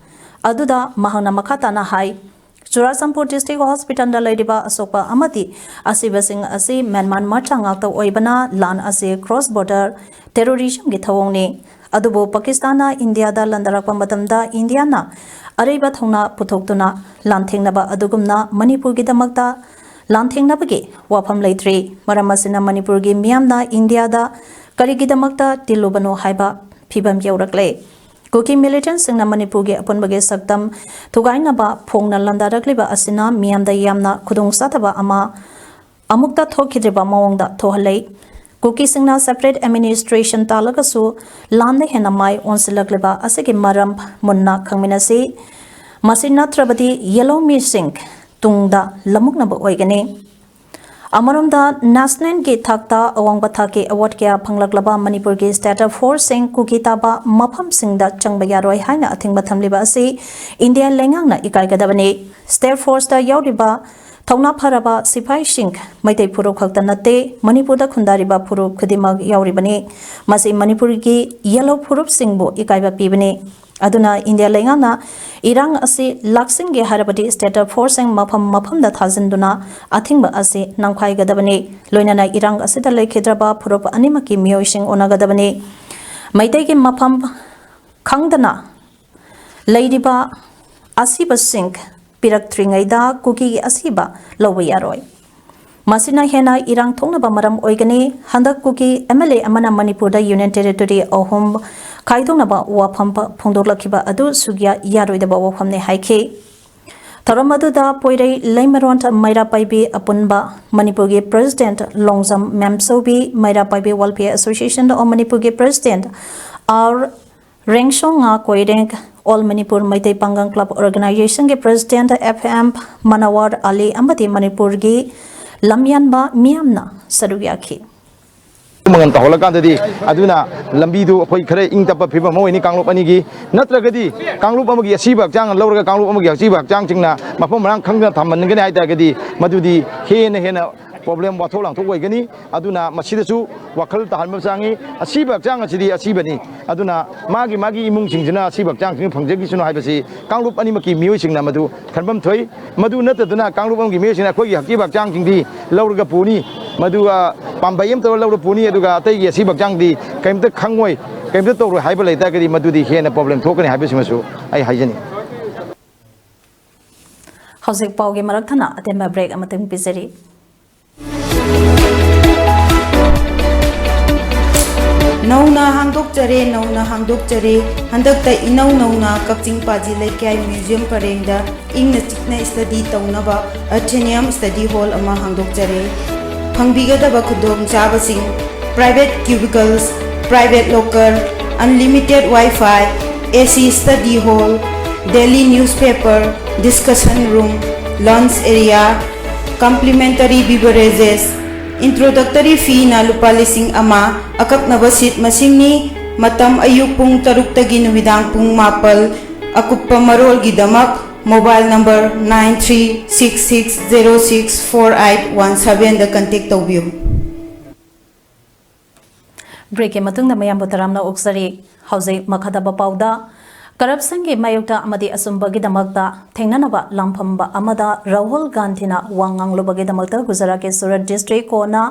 ꯑꯗꯨꯗ ꯃꯍꯥꯛꯅ ꯃꯈꯥ ꯇꯥꯅ ꯍꯥꯏ, ꯆꯨꯔꯥꯆꯥꯟꯄꯨꯔ district hospital ꯗ ꯂꯩꯔꯤꯕ ꯑꯁꯣꯛꯄ ꯑꯃꯗꯤ ꯑꯁꯤꯕꯁꯤꯡ ꯑꯁꯤ ꯃ꯭ꯌꯥꯟꯃꯥꯔ ꯃꯆꯥ ꯉꯥꯛꯇ ꯑꯣꯏꯕꯅ ꯂꯥꯟ ꯑꯁꯤ cross border terrorism ꯒꯤ ꯊꯧꯑꯣꯡꯅꯤ꯫ ꯑꯗꯨꯕꯨ ꯄꯥꯀꯤꯁꯇꯥꯟꯅ ꯏꯟꯗꯤꯌꯥꯗ ꯂꯥꯟꯗꯥꯔꯛꯄ ꯃꯇꯝꯗ ꯏꯟꯗꯤꯌꯥꯅ ꯑꯔꯩꯕ ꯊꯧꯅꯥ ꯄꯨꯊꯣꯛꯇꯨꯅ ꯂꯥꯟꯊꯦꯡꯅꯕ ꯑꯗꯨꯒꯨꯝꯅ ꯃꯅꯤꯄꯨꯔꯒꯤꯗꯃꯛꯇ ꯂꯥꯟꯊꯦꯡꯅꯕꯒꯤ ꯋꯥꯐꯝ ꯂꯩꯇ꯭ꯔꯤ꯫ ꯃꯔꯝ ꯑꯁꯤꯅ ꯃꯅꯤꯄꯨꯔꯒꯤ ꯃꯤꯌꯥꯝꯅ ꯏꯟꯗꯤꯌꯥꯗ ꯀꯔꯤꯒꯤꯗꯃꯛꯇ ꯇꯤꯜꯂꯨꯕꯅꯣ ꯍꯥꯏꯕ ꯐꯤꯕꯝ ꯌꯧꯔꯛꯂꯦ꯫ ꯀꯨꯀꯤ militant ꯁꯤꯡꯅ ꯃꯅꯤꯄꯨꯔꯒꯤ ꯑꯄꯨꯟꯕꯒꯤ ꯁꯛꯇꯝ ꯊꯨꯒꯥꯏꯅꯕ ꯐꯣꯡꯅ ꯂꯥꯟꯗꯥꯔꯛꯂꯤꯕ ꯑꯁꯤꯅ ꯃꯤꯌꯥꯝꯗ ꯌꯥꯝꯅ ꯈꯨꯗꯣꯡꯆꯥꯗꯕ ꯑꯃ ꯑꯃꯨꯛꯇ ꯊꯣꯛꯈꯤꯗ꯭ꯔꯤꯕ ꯃꯑꯣꯡꯗ ꯊꯣꯛꯍꯜꯂꯦ꯫ ꯀꯨꯀꯤꯁꯤꯡꯅ separate administration ꯇꯥꯜꯂꯒꯁꯨ ꯂꯥꯟꯗ ꯍꯦꯟꯅ ꯃꯥꯏ ꯑꯣꯟꯁꯤꯜꯂꯛꯂꯤꯕ ꯑꯁꯤꯒꯤ ꯃꯔꯝ ꯃꯨꯟꯅ ꯈꯪꯃꯤꯟꯅꯁꯤ꯫ ꯃꯁꯤ ꯅꯠꯇ꯭ꯔꯕꯗꯤ ꯌꯦꯜꯍꯧꯃꯤꯁꯤꯡ ꯇꯨꯡꯗ ꯂꯃꯨꯛꯅꯕ ꯑꯣꯏꯒꯅꯤ꯫ ꯑꯃꯔꯣꯝꯗ national ꯒꯤ ꯊꯥꯛꯇ ꯑꯋꯥꯡꯕ ꯊꯥꯛꯀꯤ award ꯀꯌꯥ ꯐꯪꯂꯛꯂꯕ ꯃꯅꯤꯄꯨꯔꯒꯤ staff force ꯁꯤꯡ ꯀꯨꯀꯤ ꯇꯥꯕ ꯃꯐꯝꯁꯤꯡꯗ ꯆꯪꯕ ꯌꯥꯔꯣꯏ ꯍꯥꯏꯅ ꯑꯊꯤꯡꯕ ꯊꯝꯂꯤꯕ ꯑꯁꯤ ꯏꯟꯗꯤꯌꯥ ꯂꯩꯉꯥꯛꯅ ꯏꯀꯥꯏꯒꯗꯕꯅꯤ꯫ Staff force ꯇ ꯌꯥꯎꯔꯤꯕ ꯊꯧꯅꯥ ꯐꯔꯕ ꯁꯤꯐꯥꯏꯁꯤꯡ ꯃꯩꯇꯩ ꯐꯨꯔꯨꯞ ꯈꯛꯇ ꯅꯠꯇꯦ, ꯃꯅꯤꯄꯨꯔꯗ ꯈꯨꯟꯗꯥꯔꯤꯕ ꯐꯨꯔꯨꯞ ꯈꯨꯗꯤꯡꯃꯛ ꯌꯥꯎꯔꯤꯕꯅꯤ꯫ ꯃꯁꯤ ꯃꯅꯤꯄꯨꯔꯒꯤ ꯌꯦꯜꯍꯧ ꯐꯨꯔꯨꯞꯁꯤꯡꯕꯨ ꯏꯀꯥꯏꯕ ꯄꯤꯕꯅꯤ꯫ ꯑꯗꯨꯅ ꯏꯟꯗꯤꯌꯥ ꯂꯩꯉꯥꯛꯅ ꯏꯔꯥꯡ ꯑꯁꯤ ꯂꯥꯛꯁꯤꯟꯒꯦ ꯍꯥꯏꯔꯕꯗꯤ staff force ꯁꯤꯡ ꯃꯐꯝ ꯃꯐꯝꯗ ꯊꯥꯖꯤꯟꯗꯨꯅ ꯑꯊꯤꯡꯕ ꯑꯁꯤ ꯅꯝꯈꯥꯏꯒꯗꯕꯅꯤ꯫ ꯂꯣꯏꯅꯅ ꯏꯔꯥꯡ ꯑꯁꯤꯗ ꯂꯩꯈꯤꯗ꯭ꯔꯕ ꯐꯨꯔꯨꯞ ꯑꯅꯤꯃꯛꯀꯤ ꯃꯤꯑꯣꯏꯁꯤꯡ ꯎꯅꯒꯗꯕꯅꯤ꯫ ꯃꯩꯇꯩꯒꯤ ꯃꯐꯝ ꯈꯪꯗꯅ ꯂꯩꯔꯤꯕ ꯑꯁꯤꯕꯁꯤꯡ ꯄꯤꯔꯛꯇ꯭ꯔꯤꯉꯩꯗ ꯀꯨꯀꯤꯒꯤ ꯑꯁꯤꯕ ꯂꯧꯕ ꯌꯥꯔꯣꯏ꯫ ꯃꯁꯤꯅ ꯍꯦꯟꯅ ꯏꯔꯥꯡ ꯊꯣꯛꯅꯕ ꯃꯔꯝ ꯑꯣꯏꯒꯅꯤ꯫ ꯍꯟꯗꯛ ꯀꯨꯀꯤ MLA ꯑꯃꯅ ꯃꯅꯤꯄꯨꯔꯗ Union Territory ꯑꯍꯨꯝ ꯈꯥꯏꯗꯣꯛꯅꯕ ꯋꯥꯐꯝ ꯐꯣꯡꯗꯣꯛꯂꯛꯈꯤꯕ ꯑꯗꯨ ꯁꯨꯛꯌꯥ ꯌꯥꯔꯣꯏꯗꯕ ꯋꯥꯐꯝꯅꯤ ꯍꯥꯏꯈꯤ꯫ ꯊꯧꯔꯝ ꯑꯗꯨꯗ ꯄꯣꯏꯔꯩ ꯂꯩꯃꯔꯣꯟ ꯃꯩꯔꯥ ꯄꯥꯏꯕꯤ ꯑꯄꯨꯟꯕ, ꯃꯅꯤꯄꯨꯔꯒꯤ President Longjam ꯃꯦꯝꯆꯧꯕꯤ, ꯃꯩꯔꯥ ꯄꯥꯏꯕꯤ Welfare Association of ꯃꯅꯤꯄꯨꯔꯒꯤ President R ꯔꯦꯡꯁꯣꯉꯥ Koireng, All Manipur Meitei ꯄꯥꯡꯒꯪ Club Organisation ꯒꯤ President F M ꯃꯅꯋꯥꯔ ꯑꯂꯤ ꯑꯃꯗꯤ ꯃꯅꯤꯄꯨꯔꯒꯤ ꯂꯝꯌꯥꯟꯕ ꯃꯤꯌꯥꯝꯅ ꯁꯔꯨꯛ ꯌꯥꯈꯤ꯫ ꯃꯉꯟ ꯇꯧꯍꯜꯂꯀꯥꯟꯗꯗꯤ ꯑꯗꯨꯅ ꯂꯝꯕꯤꯗꯨ ꯑꯩꯈꯣꯏ ꯈꯔ ꯏꯪ ꯇꯞꯄ ꯐꯤꯕꯝ ꯑꯃ ꯑꯣꯏꯅꯤ ꯀꯥꯡꯂꯨꯞ ꯑꯅꯤꯒꯤ꯫ ꯅꯠꯇ꯭ꯔꯒꯗꯤ ꯀꯥꯡꯂꯨꯞ ꯑꯃꯒꯤ ꯑꯁꯤꯕ ꯍꯛꯆꯥꯡ ꯂꯧꯔꯒ ꯀꯥꯡꯂꯨꯞ ꯑꯃꯒꯤ ꯑꯁꯤꯕ ꯍꯛꯆꯥꯡꯁꯤꯡꯅ ꯃꯐꯝ ꯃꯔꯥꯡ ꯈꯪꯗꯅ ꯊꯝꯍꯟꯒꯅꯤ ꯍꯥꯏ ꯇꯥꯔꯒꯗꯤ ꯃꯗꯨꯗꯤ ꯍꯦꯟꯅ ꯍꯦꯟꯅ ꯄ꯭ꯔꯣꯕ꯭ꯂꯦꯝ, ꯋꯥꯊꯣꯛ ꯂꯥꯡꯊꯣꯛ ꯑꯣꯏꯒꯅꯤ꯫ ꯑꯗꯨꯅ ꯃꯁꯤꯗꯁꯨ ꯋꯥꯈꯜ ꯇꯥꯍꯟꯕ ꯆꯪꯉꯤ꯫ ꯑꯁꯤꯕ ꯍꯛꯆꯥꯡ ꯑꯁꯤꯗꯤ ꯑꯁꯤꯕꯅꯤ꯫ ꯑꯗꯨꯅ ꯃꯥꯒꯤ ꯃꯥꯒꯤ ꯏꯃꯨꯡꯁꯤꯡꯁꯤꯅ ꯑꯁꯤꯕ ꯍꯛꯆꯥꯡꯁꯤꯡ ꯐꯪꯖꯈꯤꯁꯅꯨ ꯍꯥꯏꯕꯁꯤ ꯀꯥꯡꯂꯨꯞ ꯑꯅꯤꯃꯛꯀꯤ ꯃꯤꯑꯣꯏꯁꯤꯡꯅ ꯃꯗꯨ ꯈꯟꯐꯝ ꯊꯣꯛꯏ꯫ ꯃꯗꯨ ꯅꯠꯇꯗꯨꯅ ꯀꯥꯡꯂꯨꯞ ꯑꯃꯒꯤ ꯃꯤꯑꯣꯏꯁꯤꯡꯅ ꯑꯩꯈꯣꯏꯒꯤ ꯍꯛꯆꯤꯕ ꯍꯛꯆꯥꯡꯁꯤꯡꯗꯤ ꯂꯧꯔꯒ ꯄꯨꯅꯤ, ꯃꯗꯨ, ꯑ, ꯄꯥꯝꯕꯩ ꯑꯃ ꯇꯧꯔꯒ ꯂꯧꯔꯒ ꯄꯨꯅꯤ, ꯑꯗꯨꯒ ꯑꯇꯩꯒꯤ ꯑꯁꯤꯕ ꯍꯛꯆꯥꯡꯗꯤ ꯀꯔꯤꯝꯇ ꯈꯪꯉꯣꯏ, ꯀꯔꯤꯝꯇ ꯇꯧꯔꯣꯏ ꯍꯥꯏꯕ ꯂꯩꯇꯥꯔꯒꯗꯤ ꯃꯗꯨꯗꯤ ꯍꯦꯟꯅ ꯄ꯭ꯔꯣꯕ꯭ꯂꯦꯝ ꯊꯣꯛꯀꯅꯤ ꯍꯥꯏꯕꯁꯤꯃꯁꯨ ꯑꯩ ꯍꯥꯏꯖꯅꯤꯡꯏ꯫ ꯍꯧꯖꯤꯛ ꯄꯥꯎꯒꯤ ꯃꯔꯛ ꯊꯠꯅ ꯑꯇꯦꯟꯕ ꯕ꯭ꯔꯦꯛ ꯑꯃꯇꯪ ꯄꯤꯖꯔꯤ꯫ ꯅꯧꯅ ꯍꯥꯡꯗꯣꯛꯆꯔꯦ, ꯅꯧꯅ ꯍꯥꯡꯗꯣꯛꯆꯔꯦ꯫ ꯍꯟꯗꯛꯇ ꯏꯅꯧ ꯅꯧꯅ ꯀꯛꯆꯤꯡ ꯄꯥꯖꯤ ꯂꯩꯀꯥꯏ ꯃ꯭ꯌꯨꯖꯤꯌꯝ ꯄꯔꯦꯡꯗ ꯏꯪꯅ ꯆꯤꯛꯅ ꯁ꯭ꯇꯗꯤ ꯇꯧꯅꯕ ꯑꯊꯦꯅꯤꯌꯝ ꯁ꯭ꯇꯗꯤ ꯍꯣꯜ ꯑꯃ ꯍꯥꯡꯗꯣꯛꯆꯔꯦ꯫ ꯐꯪꯕꯤꯒꯗꯕ ꯈꯨꯗꯣꯡꯆꯥꯕꯁꯤꯡ: private cubicles, private locker, unlimited Wi-Fi, A C study hall, daily newspaper, discussion room, lounge area, complimentary beverages, introductory fee ꯅ ꯂꯨꯄꯥ ꯂꯤꯁꯤꯡ ꯑꯃ, ꯑꯀꯛꯅꯕ seat ꯃꯁꯤꯡꯅꯤ꯫ ꯃꯇꯝ: ꯑꯌꯨꯛ ꯄꯨꯡ ꯇꯔꯨꯛꯇꯒꯤ ꯅꯨꯃꯤꯗꯥꯡ ꯄꯨꯡ ꯃꯥꯄꯜ꯫ ꯑꯀꯨꯞꯄ ꯃꯔꯣꯜꯒꯤꯗꯃꯛ mobile number nine three six six zero six four eight one seven ꯗ contact ꯇꯧꯕꯤꯌꯨ꯫ ꯕ꯭ꯔꯦꯛꯀꯤ ꯃꯇꯨꯡꯗ ꯃꯌꯥꯝꯕꯨ ꯇꯔꯥꯝꯅ ꯑꯣꯛꯆꯔꯤ꯫ ꯍꯧꯖꯤꯛ ꯃꯈꯥ ꯇꯥꯕ ꯄꯥꯎꯗ, ꯀꯔꯞꯁꯟꯒꯤ ꯃꯥꯌꯣꯛꯇ ꯑꯃꯗꯤ ꯑꯆꯨꯝꯕꯒꯤꯗꯃꯛꯇ ꯊꯦꯡꯅꯅꯕ ꯂꯥꯟꯐꯝꯕ ꯑꯃꯗ ꯔꯥꯍꯨꯜ ꯒꯥꯟꯙꯤꯅ ꯋꯥ ꯉꯥꯡꯂꯨꯕꯒꯤꯗꯃꯛꯇ ꯒꯨꯖꯔꯥꯠꯀꯤ ꯁꯨꯔꯠ ꯗꯤꯁꯇ꯭ꯔꯤꯛ ꯀꯣꯔꯠꯅ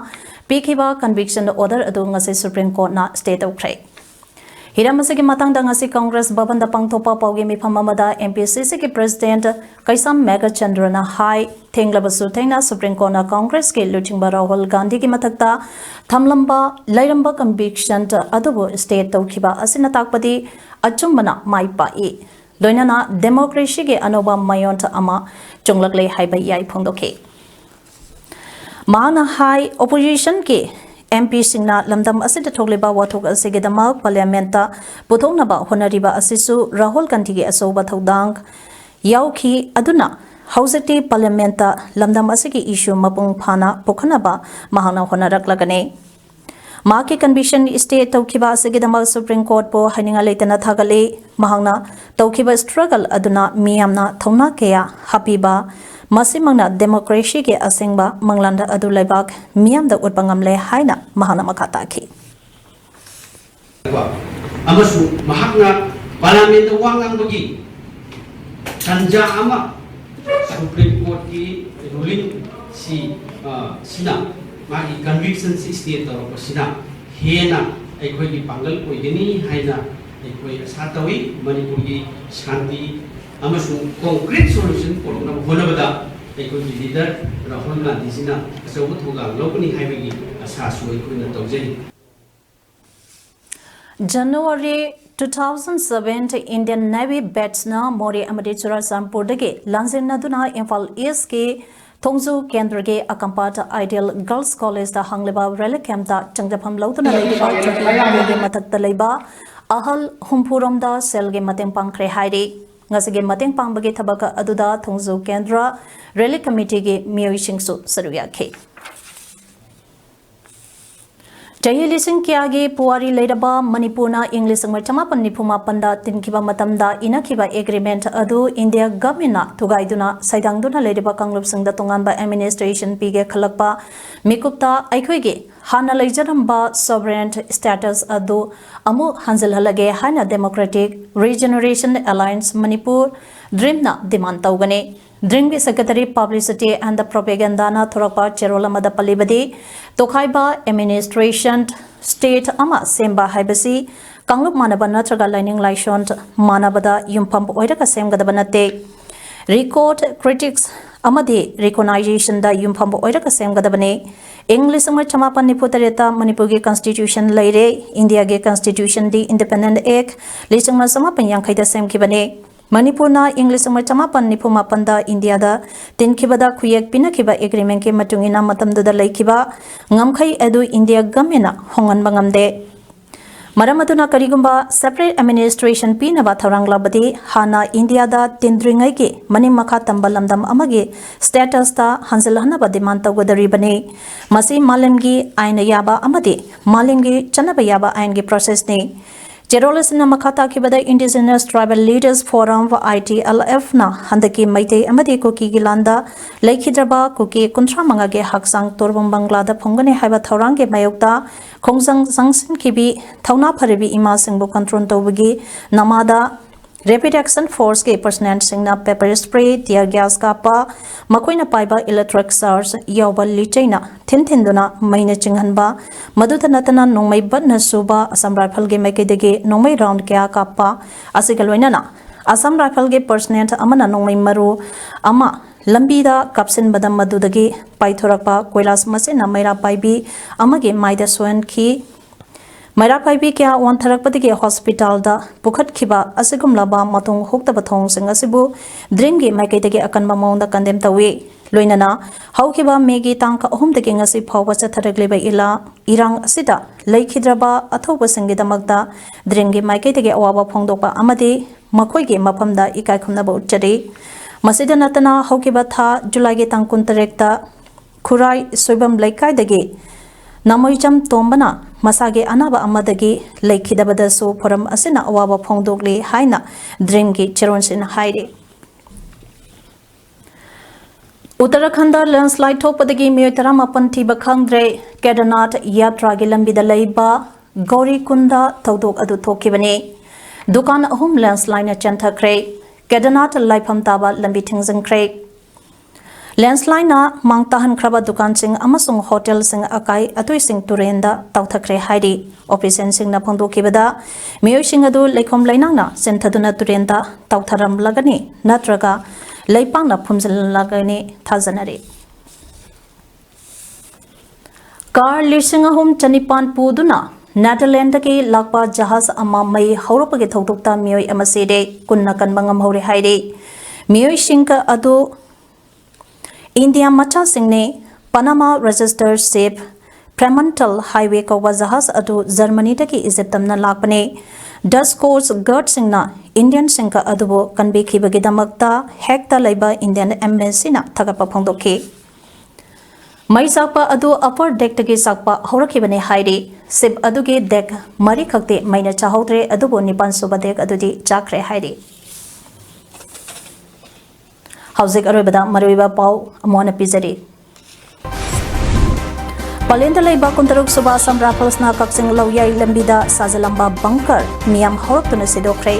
ꯄꯤꯈꯤꯕ conviction order ꯑꯗꯨ ꯉꯁꯤ ꯁꯨꯄ꯭ꯔꯤꯝ ꯀꯣꯔꯠꯅ stay ꯇꯧꯈ꯭ꯔꯦ꯫ ꯍꯤꯔꯝ ꯑꯁꯤꯒꯤ ꯃꯇꯥꯡꯗ ꯉꯁꯤ ꯀꯪꯒ꯭ꯔꯦꯁ ꯚꯕꯟꯗ ꯄꯥꯡꯊꯣꯛꯄ ꯄꯥꯎꯒꯤ ꯃꯤꯐꯝ ꯑꯃꯗ M P C C ꯒꯤ president ꯀꯩꯁꯥꯝ ꯃꯦꯘꯆꯟꯗ꯭ꯔꯅ ꯍꯥꯏ, ꯊꯦꯡꯂꯕꯁꯨ ꯊꯦꯡꯅ ꯁꯨꯄ꯭ꯔꯤꯝ ꯀꯣꯔꯠꯅ ꯀꯪꯒ꯭ꯔꯦꯁꯀꯤ ꯂꯨꯆꯤꯡꯕ ꯔꯥꯍꯨꯜ ꯒꯥꯟꯙꯤꯒꯤ ꯃꯊꯛꯇ ꯊꯝꯂꯝꯕ, ꯂꯩꯔꯝꯕ conviction ꯑꯗꯨꯕꯨ stay ꯇꯧꯈꯤꯕ ꯑꯁꯤꯅ ꯇꯥꯛꯄꯗꯤ ꯑꯆꯨꯝꯕꯅ ꯃꯥꯏ ꯄꯥꯛꯏ, ꯂꯣꯏꯅꯅ democracy ꯒꯤ ꯑꯅꯧꯕ ꯃꯥꯌꯣꯟ ꯑꯃ ꯆꯣꯡꯂꯛꯂꯦ ꯍꯥꯏꯕ ꯌꯥꯏ ꯐꯣꯡꯗꯣꯛꯈꯤ꯫ ꯃꯍꯥꯛꯅ ꯍꯥꯏ, opposition ꯒꯤ M P ꯁꯤꯡꯅ ꯂꯝꯗꯝ ꯑꯁꯤꯗ ꯊꯣꯛꯂꯤꯕ ꯋꯥꯊꯣꯛ ꯑꯁꯤꯒꯤꯗꯃꯛ parliament ꯇ ꯄꯨꯊꯣꯛꯅꯕ ꯍꯣꯠꯅꯔꯤꯕ ꯑꯁꯤꯁꯨ ꯔꯥꯍꯨꯜ ꯒꯥꯟꯙꯤꯒꯤ ꯑꯆꯧꯕ ꯊꯧꯗꯥꯡ ꯌꯥꯎꯈꯤ꯫ ꯑꯗꯨꯅ ꯍꯧꯖꯤꯛꯇꯤ parliament ꯇ ꯂꯝꯗꯝ ꯑꯁꯤꯒꯤ issue ꯃꯄꯨꯡ ꯐꯥꯅ ꯄꯨꯈꯠꯅꯕ ꯃꯍꯥꯛꯅ ꯍꯣꯠꯅꯔꯛꯂꯒꯅꯤ꯫ ꯃꯍꯥꯛꯀꯤ conviction stay ꯇꯧꯈꯤꯕ ꯑꯁꯤꯒꯤꯗꯃꯛ ꯁꯨꯄ꯭ꯔꯤꯝ ꯀꯣꯔꯠꯄꯨ ꯍꯥꯏꯅꯤꯡꯉꯥꯏ ꯂꯩꯇꯅ ꯊꯥꯒꯠꯂꯤ꯫ ꯃꯍꯥꯛꯅ ꯇꯧꯈꯤꯕ struggle ꯑꯗꯨꯅ ꯃꯤꯌꯥꯝꯅ ꯊꯧꯅꯥ ꯀꯌꯥ ꯍꯥꯞꯄꯤꯕ ꯃꯁꯤꯃꯛꯅ democracy ꯒꯤ ꯑꯁꯦꯡꯕ ꯃꯪꯂꯥꯟ ꯑꯗꯨ ꯂꯩꯕꯥꯛ ꯃꯤꯌꯥꯝꯗ ꯎꯠꯄ ꯉꯝꯂꯦ ꯍꯥꯏꯅ ꯃꯍꯥꯛꯅ ꯃꯈꯥ ꯇꯥꯈꯤ꯫ ꯑꯃꯁꯨꯡ ꯃꯍꯥꯛꯅ Parliament ꯇ ꯋꯥ ꯉꯥꯡꯕꯒꯤ ꯇꯟꯖꯥ ꯑꯃ Supreme Court ꯀꯤ ruling ꯁꯤ, ꯑ, ꯁꯤꯅ ꯃꯥꯒꯤ conviction ꯁꯤ stay ꯇꯧꯔꯛꯄꯁꯤꯅ ꯍꯦꯟꯅ ꯑꯩꯈꯣꯏꯒꯤ ꯄꯥꯡꯒꯜ ꯑꯣꯏꯒꯅꯤ ꯍꯥꯏꯅ ꯑꯩꯈꯣꯏ ꯑꯁꯥ ꯇꯧꯏ꯫ ꯃꯅꯤꯄꯨꯔꯒꯤ ꯁꯥꯟꯇꯤ ꯑꯃꯁꯨꯡ concrete solution ꯄꯨꯔꯛꯅꯕ ꯍꯣꯠꯅꯕꯗ ꯑꯩꯈꯣꯏꯒꯤ leader ꯔꯥꯍꯨꯜ ꯒꯥꯟꯙꯤꯖꯤꯅ ꯑꯆꯧꯕ ꯊꯧꯗꯥꯡ ꯂꯧꯒꯅꯤ ꯍꯥꯏꯕꯒꯤ ꯑꯁꯥꯁꯨ ꯑꯩꯈꯣꯏꯅ ꯇꯧꯖꯔꯤ꯫ January two thousand seven Indian Navy batch ꯅ ꯃꯣꯔꯦ ꯑꯃꯗꯤ ꯆꯨꯔꯥꯆꯥꯟꯄꯨꯔꯗꯒꯤ ꯂꯥꯟꯖꯦꯟꯅꯗꯨꯅ ꯏꯝꯐꯥꯜ East ꯀꯤ ꯊꯣꯡꯖꯨ ꯀꯦꯟꯗ꯭ꯔꯒꯤ ꯑꯀꯝꯄꯥꯠ Ideal Girls College ꯇ ꯍꯥꯡꯂꯤꯕ relief camp ꯇ ꯆꯪꯖꯐꯝ ꯂꯧꯗꯨꯅ ꯂꯩꯔꯤꯕ ꯆꯍꯤ ꯍꯨꯝꯐꯨꯒꯤ ꯃꯊꯛꯇ ꯂꯩꯕ ꯑꯍꯜ ꯍꯨꯝꯐꯨꯔꯣꯝꯗ ꯁꯦꯜꯒꯤ ꯃꯇꯦꯡ ꯄꯥꯡꯈ꯭ꯔꯦ ꯍꯥꯏꯔꯤ꯫ ꯉꯁꯤꯒꯤ ꯃꯇꯦꯡ ꯄꯥꯡꯕꯒꯤ ꯊꯕꯛ ꯑꯗꯨꯗ ꯊꯣꯡꯖꯨ ꯀꯦꯟꯗ꯭ꯔ relief committee ꯒꯤ ꯃꯤꯑꯣꯏꯁꯤꯡꯁꯨ ꯁꯔꯨꯛ ꯌꯥꯈꯤ꯫ ꯆꯍꯤ ꯂꯤꯁꯤꯡ ꯀꯌꯥꯒꯤ ꯄꯨꯋꯥꯔꯤ ꯂꯩꯔꯕ ꯃꯅꯤꯄꯨꯔꯅ ꯏꯪ ꯂꯤꯁꯤꯡ ꯑꯃ ꯆꯃꯥꯄꯟ ꯅꯤꯐꯨ ꯃꯥꯄꯟꯗ ꯇꯤꯟꯈꯤꯕ ꯃꯇꯝꯗ ꯏꯅꯈꯤꯕ agreement ꯑꯗꯨ India government ꯅ ꯊꯨꯒꯥꯏꯗꯨꯅ ꯁꯩꯗꯥꯡꯗꯨꯅ ꯂꯩꯔꯤꯕ ꯀꯥꯡꯂꯨꯞꯁꯤꯡꯗ ꯇꯣꯉꯥꯟꯕ administration ꯄꯤꯒꯦ ꯈꯜꯂꯛꯄ ꯃꯤꯀꯨꯞꯇ ꯑꯩꯈꯣꯏꯒꯤ ꯍꯥꯟꯅ ꯂꯩꯖꯔꯝꯕ sovereign status ꯑꯗꯨ ꯑꯃꯨꯛ ꯍꯟꯖꯤꯜꯍꯜꯂꯒꯦ ꯍꯥꯏꯅ Democratic Regeneration Alliance Manipur, DREAM ꯅ demand ꯇꯧꯒꯅꯤ꯫ DREAM ꯒꯤ secretary publicity and propaganda ꯅ ꯊꯣꯔꯛꯄ ꯆꯦꯔꯣꯜ ꯑꯃꯗ ꯄꯜꯂꯤꯕꯗꯤ, ꯇꯣꯈꯥꯏꯕ administration state ꯑꯃ ꯁꯦꯝꯕ ꯍꯥꯏꯕꯁꯤ ꯀꯥꯡꯂꯨꯞ ꯃꯥꯟꯅꯕ ꯅꯠꯇ꯭ꯔꯒ ꯂꯥꯏꯅꯤꯡ ꯂꯥꯏꯁꯣꯟ ꯃꯥꯟꯅꯕꯗ ꯌꯨꯝꯐꯝ ꯑꯣꯏꯔꯒ ꯁꯦꯝꯒꯗꯕ ꯅꯠꯇꯦ꯫ Record, critics ꯑꯃꯗꯤ recognition ꯗ ꯌꯨꯝꯐꯝ ꯑꯣꯏꯔꯒ ꯁꯦꯝꯒꯗꯕꯅꯤ꯫ ꯏꯪ ꯂꯤꯁꯤꯡ ꯑꯃ ꯆꯃꯥꯄꯟ ꯅꯤꯐꯨ ꯇꯔꯦꯠꯇ ꯃꯅꯤꯄꯨꯔꯒꯤ constitution ꯂꯩꯔꯦ꯫ ꯏꯟꯗꯤꯌꯥꯒꯤ constitution ꯗꯤ Independent Act ꯂꯤꯁꯤꯡ ꯑꯃ ꯆꯃꯥꯄꯟ ꯌꯥꯡꯈꯩꯗ ꯁꯦꯝꯈꯤꯕꯅꯤ꯫ ꯃꯅꯤꯄꯨꯔꯅ ꯏꯪ ꯂꯤꯁꯤꯡ ꯑꯃ ꯆꯃꯥꯄꯟ ꯅꯤꯐꯨ ꯃꯥꯄꯟꯗ ꯏꯟꯗꯤꯌꯥꯗ ꯇꯤꯟꯈꯤꯕꯗ ꯈꯨꯌꯦꯛ ꯄꯤꯅꯈꯤꯕ agreement ꯀꯤ ꯃꯇꯨꯡ ꯏꯟꯅ ꯃꯇꯝꯗꯨꯗ ꯂꯩꯈꯤꯕ ꯉꯝꯈꯩ ꯑꯗꯨ India government ꯅ ꯍꯣꯡꯍꯟꯕ ꯉꯝꯗꯦ꯫ ꯃꯔꯝ ꯑꯗꯨꯅ ꯀꯔꯤꯒꯨꯝꯕ separate administration ꯄꯤꯅꯕ ꯊꯧꯔꯥꯡ ꯂꯧꯕꯗꯤ ꯍꯥꯟꯅ ꯏꯟꯗꯤꯌꯥꯗ ꯇꯤꯟꯗ꯭ꯔꯤꯉꯩꯒꯤ ꯃꯅꯤꯡ ꯃꯈꯥ ꯇꯝꯕ ꯂꯝꯗꯝ ꯑꯃꯒꯤ status ꯇ ꯍꯟꯖꯤꯜꯍꯟꯅꯕ demand ꯇꯧꯒꯗꯧꯔꯤꯕꯅꯤ꯫ ꯃꯁꯤ ꯃꯥꯂꯦꯝꯒꯤ ꯑꯥꯏꯟꯅ ꯌꯥꯕ ꯑꯃꯗꯤ ꯃꯥꯂꯦꯝꯒꯤ ꯆꯠꯅꯕ ꯌꯥꯕ ꯑꯥꯏꯟꯒꯤ process ꯅꯤ꯫ ꯆꯦꯔꯣꯜ ꯑꯁꯤꯅ ꯃꯈꯥ ꯇꯥꯈꯤꯕꯗ, Indigenous Tribal Leaders Forum, ITLF ꯅ ꯍꯟꯗꯛꯀꯤ ꯃꯩꯇꯩ ꯑꯃꯗꯤ ꯀꯨꯀꯤꯒꯤ ꯂꯥꯟꯗ ꯂꯩꯈꯤꯗ꯭ꯔꯕ ꯀꯨꯀꯤ ꯀꯨꯟꯊ꯭ꯔꯥ ꯃꯉꯥꯒꯤ ꯍꯛꯆꯥꯡ ꯇꯣꯔꯕꯨꯡ ꯕꯪꯒ꯭ꯂꯥꯗ ꯐꯨꯝꯒꯅꯤ ꯍꯥꯏꯕ ꯊꯧꯔꯥꯡꯒꯤ ꯃꯥꯌꯣꯛꯇ ꯈꯣꯡꯖꯪ ꯆꯪꯁꯤꯟꯈꯤꯕꯤ ꯊꯧꯅꯥ ꯐꯔꯕꯤ ꯏꯃꯥꯁꯤꯡꯕꯨ control ꯇꯧꯕꯒꯤ ꯅꯃꯥꯗ Rapid Action Force ꯀꯤ personnel ꯁꯤꯡꯅ pepper spray, tear gas ꯀꯥꯞꯄ, ꯃꯈꯣꯏꯅ ꯄꯥꯏꯕ electric charge ꯌꯥꯎꯕ ꯂꯤꯆꯩꯅ ꯊꯤꯟ ꯊꯤꯟꯗꯨꯅ ꯃꯩꯅ ꯆꯤꯡꯍꯟꯕ, ꯃꯗꯨꯇ ꯅꯠꯇꯅ ꯅꯣꯡꯃꯩ ꯕꯠꯅ ꯁꯨꯕ, Assam Rifle ꯒꯤ ꯃꯥꯏꯀꯩꯗꯒꯤ ꯅꯣꯡꯃꯩ round ꯀꯌꯥ ꯀꯥꯞꯄ ꯑꯁꯤꯒ ꯂꯣꯏꯅꯅ Assam Rifle ꯒꯤ personnel ꯑꯃꯅ ꯅꯣꯡꯃꯩ ꯃꯔꯨ ꯑꯃ ꯂꯝꯕꯤꯗ ꯀꯥꯞꯁꯤꯟꯕꯗ ꯃꯗꯨꯗꯒꯤ ꯄꯥꯏꯊꯣꯔꯛꯄ ꯀꯣꯏꯂꯥꯁ ꯃꯆꯦꯠꯅ ꯃꯩꯔꯥ ꯄꯥꯏꯕꯤ ꯑꯃꯒꯤ ꯃꯥꯏꯗ ꯁꯣꯛꯍꯟꯈꯤ꯫ ꯃꯩꯔꯥ ꯄꯥꯏꯕꯤ ꯀꯌꯥ ꯋꯥꯟꯊꯔꯛꯄꯗꯒꯤ hospital ꯗ ꯄꯨꯈꯠꯈꯤꯕ ꯑꯁꯤꯒꯨꯝꯂꯕ ꯃꯇꯣꯡ ꯍꯨꯛꯇꯕ ꯊꯧꯑꯣꯡꯁꯤꯡ ꯑꯁꯤꯕꯨ DREAM ꯒꯤ ꯃꯥꯏꯀꯩꯗꯒꯤ ꯑꯀꯟꯕ ꯃꯑꯣꯡꯗ condemn ꯇꯧꯏ꯫ ꯂꯣꯏꯅꯅ ꯍꯧꯈꯤꯕ May ꯒꯤ ꯇꯥꯡ ꯑꯍꯨꯝꯗꯒꯤ ꯉꯁꯤ ꯐꯥꯎꯕ ꯆꯠꯊꯔꯛꯂꯤꯕ ꯏꯂꯥ ꯏꯔꯥꯡ ꯑꯁꯤꯗ ꯂꯩꯈꯤꯗ꯭ꯔꯕ ꯑꯊꯧꯕꯁꯤꯡꯒꯤꯗꯃꯛꯇ DREAM ꯒꯤ ꯃꯥꯏꯀꯩꯗꯒꯤ ꯑꯋꯥꯕ ꯐꯣꯡꯗꯣꯛꯄ ꯑꯃꯗꯤ ꯃꯈꯣꯏꯒꯤ ꯃꯐꯝꯗ ꯏꯀꯥꯏ ꯈꯨꯝꯅꯕ ꯎꯠꯆꯔꯤ꯫ ꯃꯁꯤꯗ ꯅꯠꯇꯅ ꯍꯧꯈꯤꯕ ꯊꯥ July ꯒꯤ ꯇꯥꯡ ꯀꯨꯟꯇꯔꯦꯠꯇ ꯈꯨꯔꯥꯏ ꯁꯣꯏꯕꯝ ꯂꯩꯀꯥꯏꯗꯒꯤ ꯅꯃꯣꯏꯆꯝ ꯇꯣꯝꯕꯅ ꯃꯁꯥꯒꯤ ꯑꯅꯥꯕ ꯑꯃꯗꯒꯤ ꯂꯩꯈꯤꯗꯕꯗꯁꯨ forum ꯑꯁꯤꯅ ꯑꯋꯥꯕ ꯐꯣꯡꯗꯣꯛꯂꯤ ꯍꯥꯏꯅ DREAM ꯒꯤ ꯆꯦꯔꯣꯜꯁꯤꯡꯅ ꯍꯥꯏꯔꯤ꯫ ꯎꯠꯇꯔꯥꯈꯟꯗ landslide ꯊꯣꯛꯄꯗꯒꯤ ꯃꯤꯑꯣꯏ ꯇꯔꯥꯃꯥꯄꯟ ꯊꯤꯕ ꯈꯪꯗ꯭ꯔꯦ꯫ ꯀꯦꯗꯔꯅꯥꯊ ꯌꯥꯇ꯭ꯔꯥꯒꯤ ꯂꯝꯕꯤꯗ ꯂꯩꯕ ꯒꯧꯔꯤꯀꯨꯟꯗ ꯊꯧꯗꯣꯛ ꯑꯗꯨ ꯊꯣꯛꯈꯤꯕꯅꯤ꯫ ꯗꯨꯀꯥꯟ ꯑꯍꯨꯝ landslide ꯅ ꯆꯦꯟꯊꯈ꯭ꯔꯦ꯫ ꯀꯦꯗꯔꯅꯥꯊ ꯂꯥꯏꯐꯝ ꯇꯥꯕ ꯂꯝꯕꯤ ꯊꯤꯡꯖꯤꯟꯈ꯭ꯔꯦ꯫ Landslide ꯅ ꯃꯥꯡ ꯇꯥꯍꯟꯈ꯭ꯔꯕ ꯗꯨꯀꯥꯟꯁꯤꯡ ꯑꯃꯁꯨꯡ ꯍꯣꯇꯦꯜꯁꯤꯡ ꯑꯀꯥꯏ ꯑꯇꯣꯏꯁꯤꯡ ꯇꯨꯔꯦꯟꯗ ꯇꯥꯎꯊꯈ꯭ꯔꯦ ꯍꯥꯏꯔꯤ꯫ Official ꯁꯤꯡꯅ ꯐꯣꯡꯗꯣꯛꯈꯤꯕꯗ, ꯃꯤꯑꯣꯏꯁꯤꯡ ꯑꯗꯨ ꯂꯩꯈꯣꯝ ꯂꯩꯅꯥꯡꯅ ꯆꯦꯟꯊꯗꯨꯅ ꯇꯨꯔꯦꯟꯗ ꯇꯥꯎꯊꯔꯝꯂꯒꯅꯤ ꯅꯠꯇ꯭ꯔꯒ ꯂꯩꯄꯥꯛꯅ ꯐꯨꯝꯖꯤꯜꯂꯒꯅꯤ ꯊꯥꯖꯅꯔꯤ꯫ Car ꯂꯤꯁꯤꯡ ꯑꯍꯨꯝ ꯆꯅꯤꯄꯥꯟ ꯄꯨꯗꯨꯅ ꯅꯦꯗꯔꯂꯦꯟꯗꯒꯤ ꯂꯥꯛꯄ ꯖꯍꯥꯖ ꯑꯃ ꯃꯩ ꯍꯧꯔꯛꯄꯒꯤ ꯊꯧꯗꯣꯛꯇ ꯃꯤꯑꯣꯏ ꯑꯃ ꯁꯤꯔꯦ, ꯀꯨꯟꯅ ꯀꯟꯕ ꯉꯝꯍꯧꯔꯦ ꯍꯥꯏꯔꯤ꯫ ꯃꯤꯑꯣꯏꯁꯤꯡ ꯑꯗꯨ India ꯃꯆꯥꯁꯤꯡꯅꯤ꯫ Panama registered ship Fremantle Highway ꯀꯧꯕ ꯖꯍꯥꯖ ꯑꯗꯨ ꯖꯔꯃꯅꯤꯗꯒꯤ ꯏꯖꯤꯞ ꯇꯝꯅ ꯂꯥꯛꯄꯅꯤ꯫ Dutch Coast Guard ꯁꯤꯡꯅ Indian ꯁꯤꯡ ꯑꯗꯨꯕꯨ ꯀꯟꯕꯤꯈꯤꯕꯒꯤꯗꯃꯛꯇ Hague ꯇ ꯂꯩꯕ Indian Embassy ꯅ ꯊꯥꯒꯠꯄ ꯐꯣꯡꯗꯣꯛꯈꯤ꯫ ꯃꯩ ꯆꯥꯛꯄ ꯑꯗꯨ upper deckꯇꯒꯤ ꯆꯥꯛꯄ ꯍꯧꯔꯛꯈꯤꯕꯅꯤ ꯍꯥꯏꯔꯤ꯫ Ship ꯑꯗꯨꯒꯤ deck ꯃꯔꯤꯈꯛꯇꯤ ꯃꯩꯅ ꯆꯥꯍꯧꯗ꯭ꯔꯦ, ꯑꯗꯨꯕꯨ ꯅꯤꯄꯥꯟ ꯁꯨꯕ deck ꯑꯗꯨꯗꯤ ꯆꯥꯛꯈ꯭ꯔꯦ ꯍꯥꯏꯔꯤ꯫ ꯍꯧꯖꯤꯛ ꯑꯔꯣꯏꯕꯗ ꯃꯔꯨꯑꯣꯏꯕ ꯄꯥꯎ ꯑꯃꯨꯛ ꯍꯟꯅ ꯄꯤꯖꯔꯤ꯫ ꯄꯂꯦꯟꯗ ꯂꯩꯕ ꯀꯨꯟꯇꯔꯨꯛ ꯁꯨꯕ ꯑꯁꯥꯝ ꯔꯥꯏꯐꯜꯁꯅ ꯀꯛꯆꯤꯡ ꯂꯧꯌꯥꯏ ꯂꯝꯕꯤꯗ ꯁꯥꯖꯤꯜꯂꯝꯕ bunker ꯃꯤꯌꯥꯝ ꯍꯧꯔꯛꯇꯨꯅ ꯁꯤꯗꯣꯛꯈ꯭ꯔꯦ꯫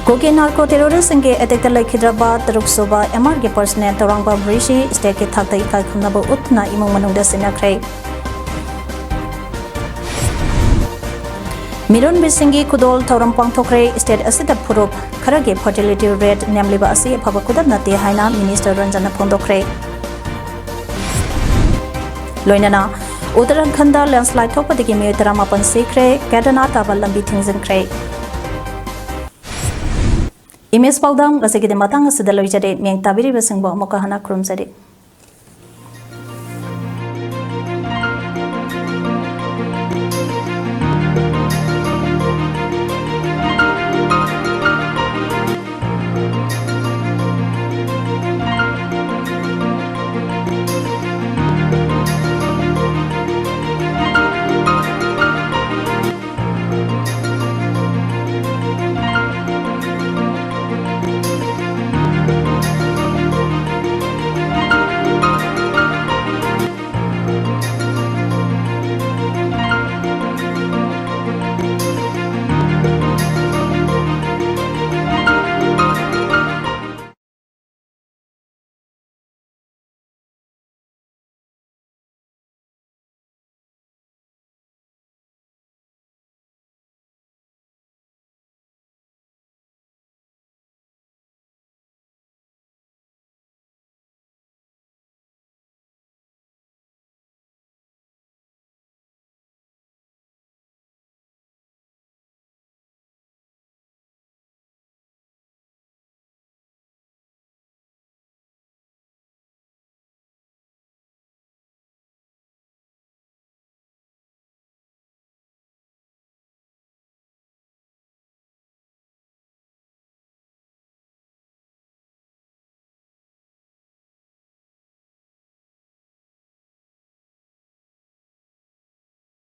ꯀꯨꯀꯤ narco terroristꯁꯤꯡꯒꯤ attackꯇ ꯂꯩꯈꯤꯗ꯭ꯔꯕ ꯇꯔꯨꯛ ꯁꯨꯕ MRꯒꯤ personnel ꯇꯧꯔꯥꯡꯕꯝ ꯔꯤꯁꯤ stateꯀꯤ ꯊꯥꯛꯇ ꯏꯀꯥꯏ ꯈꯨꯝꯅꯕ ꯎꯠꯇꯨꯅ ꯏꯃꯨꯡ ꯃꯅꯨꯡꯗ ꯁꯤꯟꯅꯈ꯭ꯔꯦ꯫ ꯃꯤꯔꯣꯟꯕꯤꯁꯤꯡꯒꯤ ꯈꯨꯗꯣꯜ ꯊꯧꯔꯝ ꯄꯥꯡꯊꯣꯛꯈ꯭ꯔꯦ꯫ State ꯑꯁꯤꯗ ꯐꯨꯔꯨꯞ ꯈꯔꯒꯤ fertility rate ꯅꯦꯝꯂꯤꯕ ꯑꯁꯤ ꯑꯐꯕ ꯈꯨꯗꯝ ꯅꯠꯇꯦ ꯍꯥꯏꯅ Minister ꯔꯟꯖꯟꯅ ꯐꯣꯡꯗꯣꯛꯈ꯭ꯔꯦ꯫ ꯂꯣꯏꯅꯅ ꯎꯠꯇꯔꯥꯈꯟꯗ landslide ꯊꯣꯛꯄꯗꯒꯤ ꯃꯤꯑꯣꯏ ꯇꯔꯥꯃꯥꯄꯟ ꯁꯤꯈ꯭ꯔꯦ, ꯀꯦꯗꯔꯅꯥꯊ ꯇꯥꯕ ꯂꯝꯕꯤ ꯊꯤꯡꯖꯤꯟꯈ꯭ꯔꯦ꯫ Image ꯄꯥꯎꯗꯝ ꯉꯁꯤꯒꯤꯗꯤ ꯃꯇꯥꯡ ꯑꯁꯤꯗ ꯂꯣꯏꯖꯔꯦ꯫ ꯃꯤꯌꯦꯡ ꯇꯥꯕꯤꯔꯤꯕꯁꯤꯡꯕꯨ ꯑꯃꯨꯛꯀ ꯍꯟꯅ ꯈꯨꯔꯨꯝꯖꯔꯤ꯫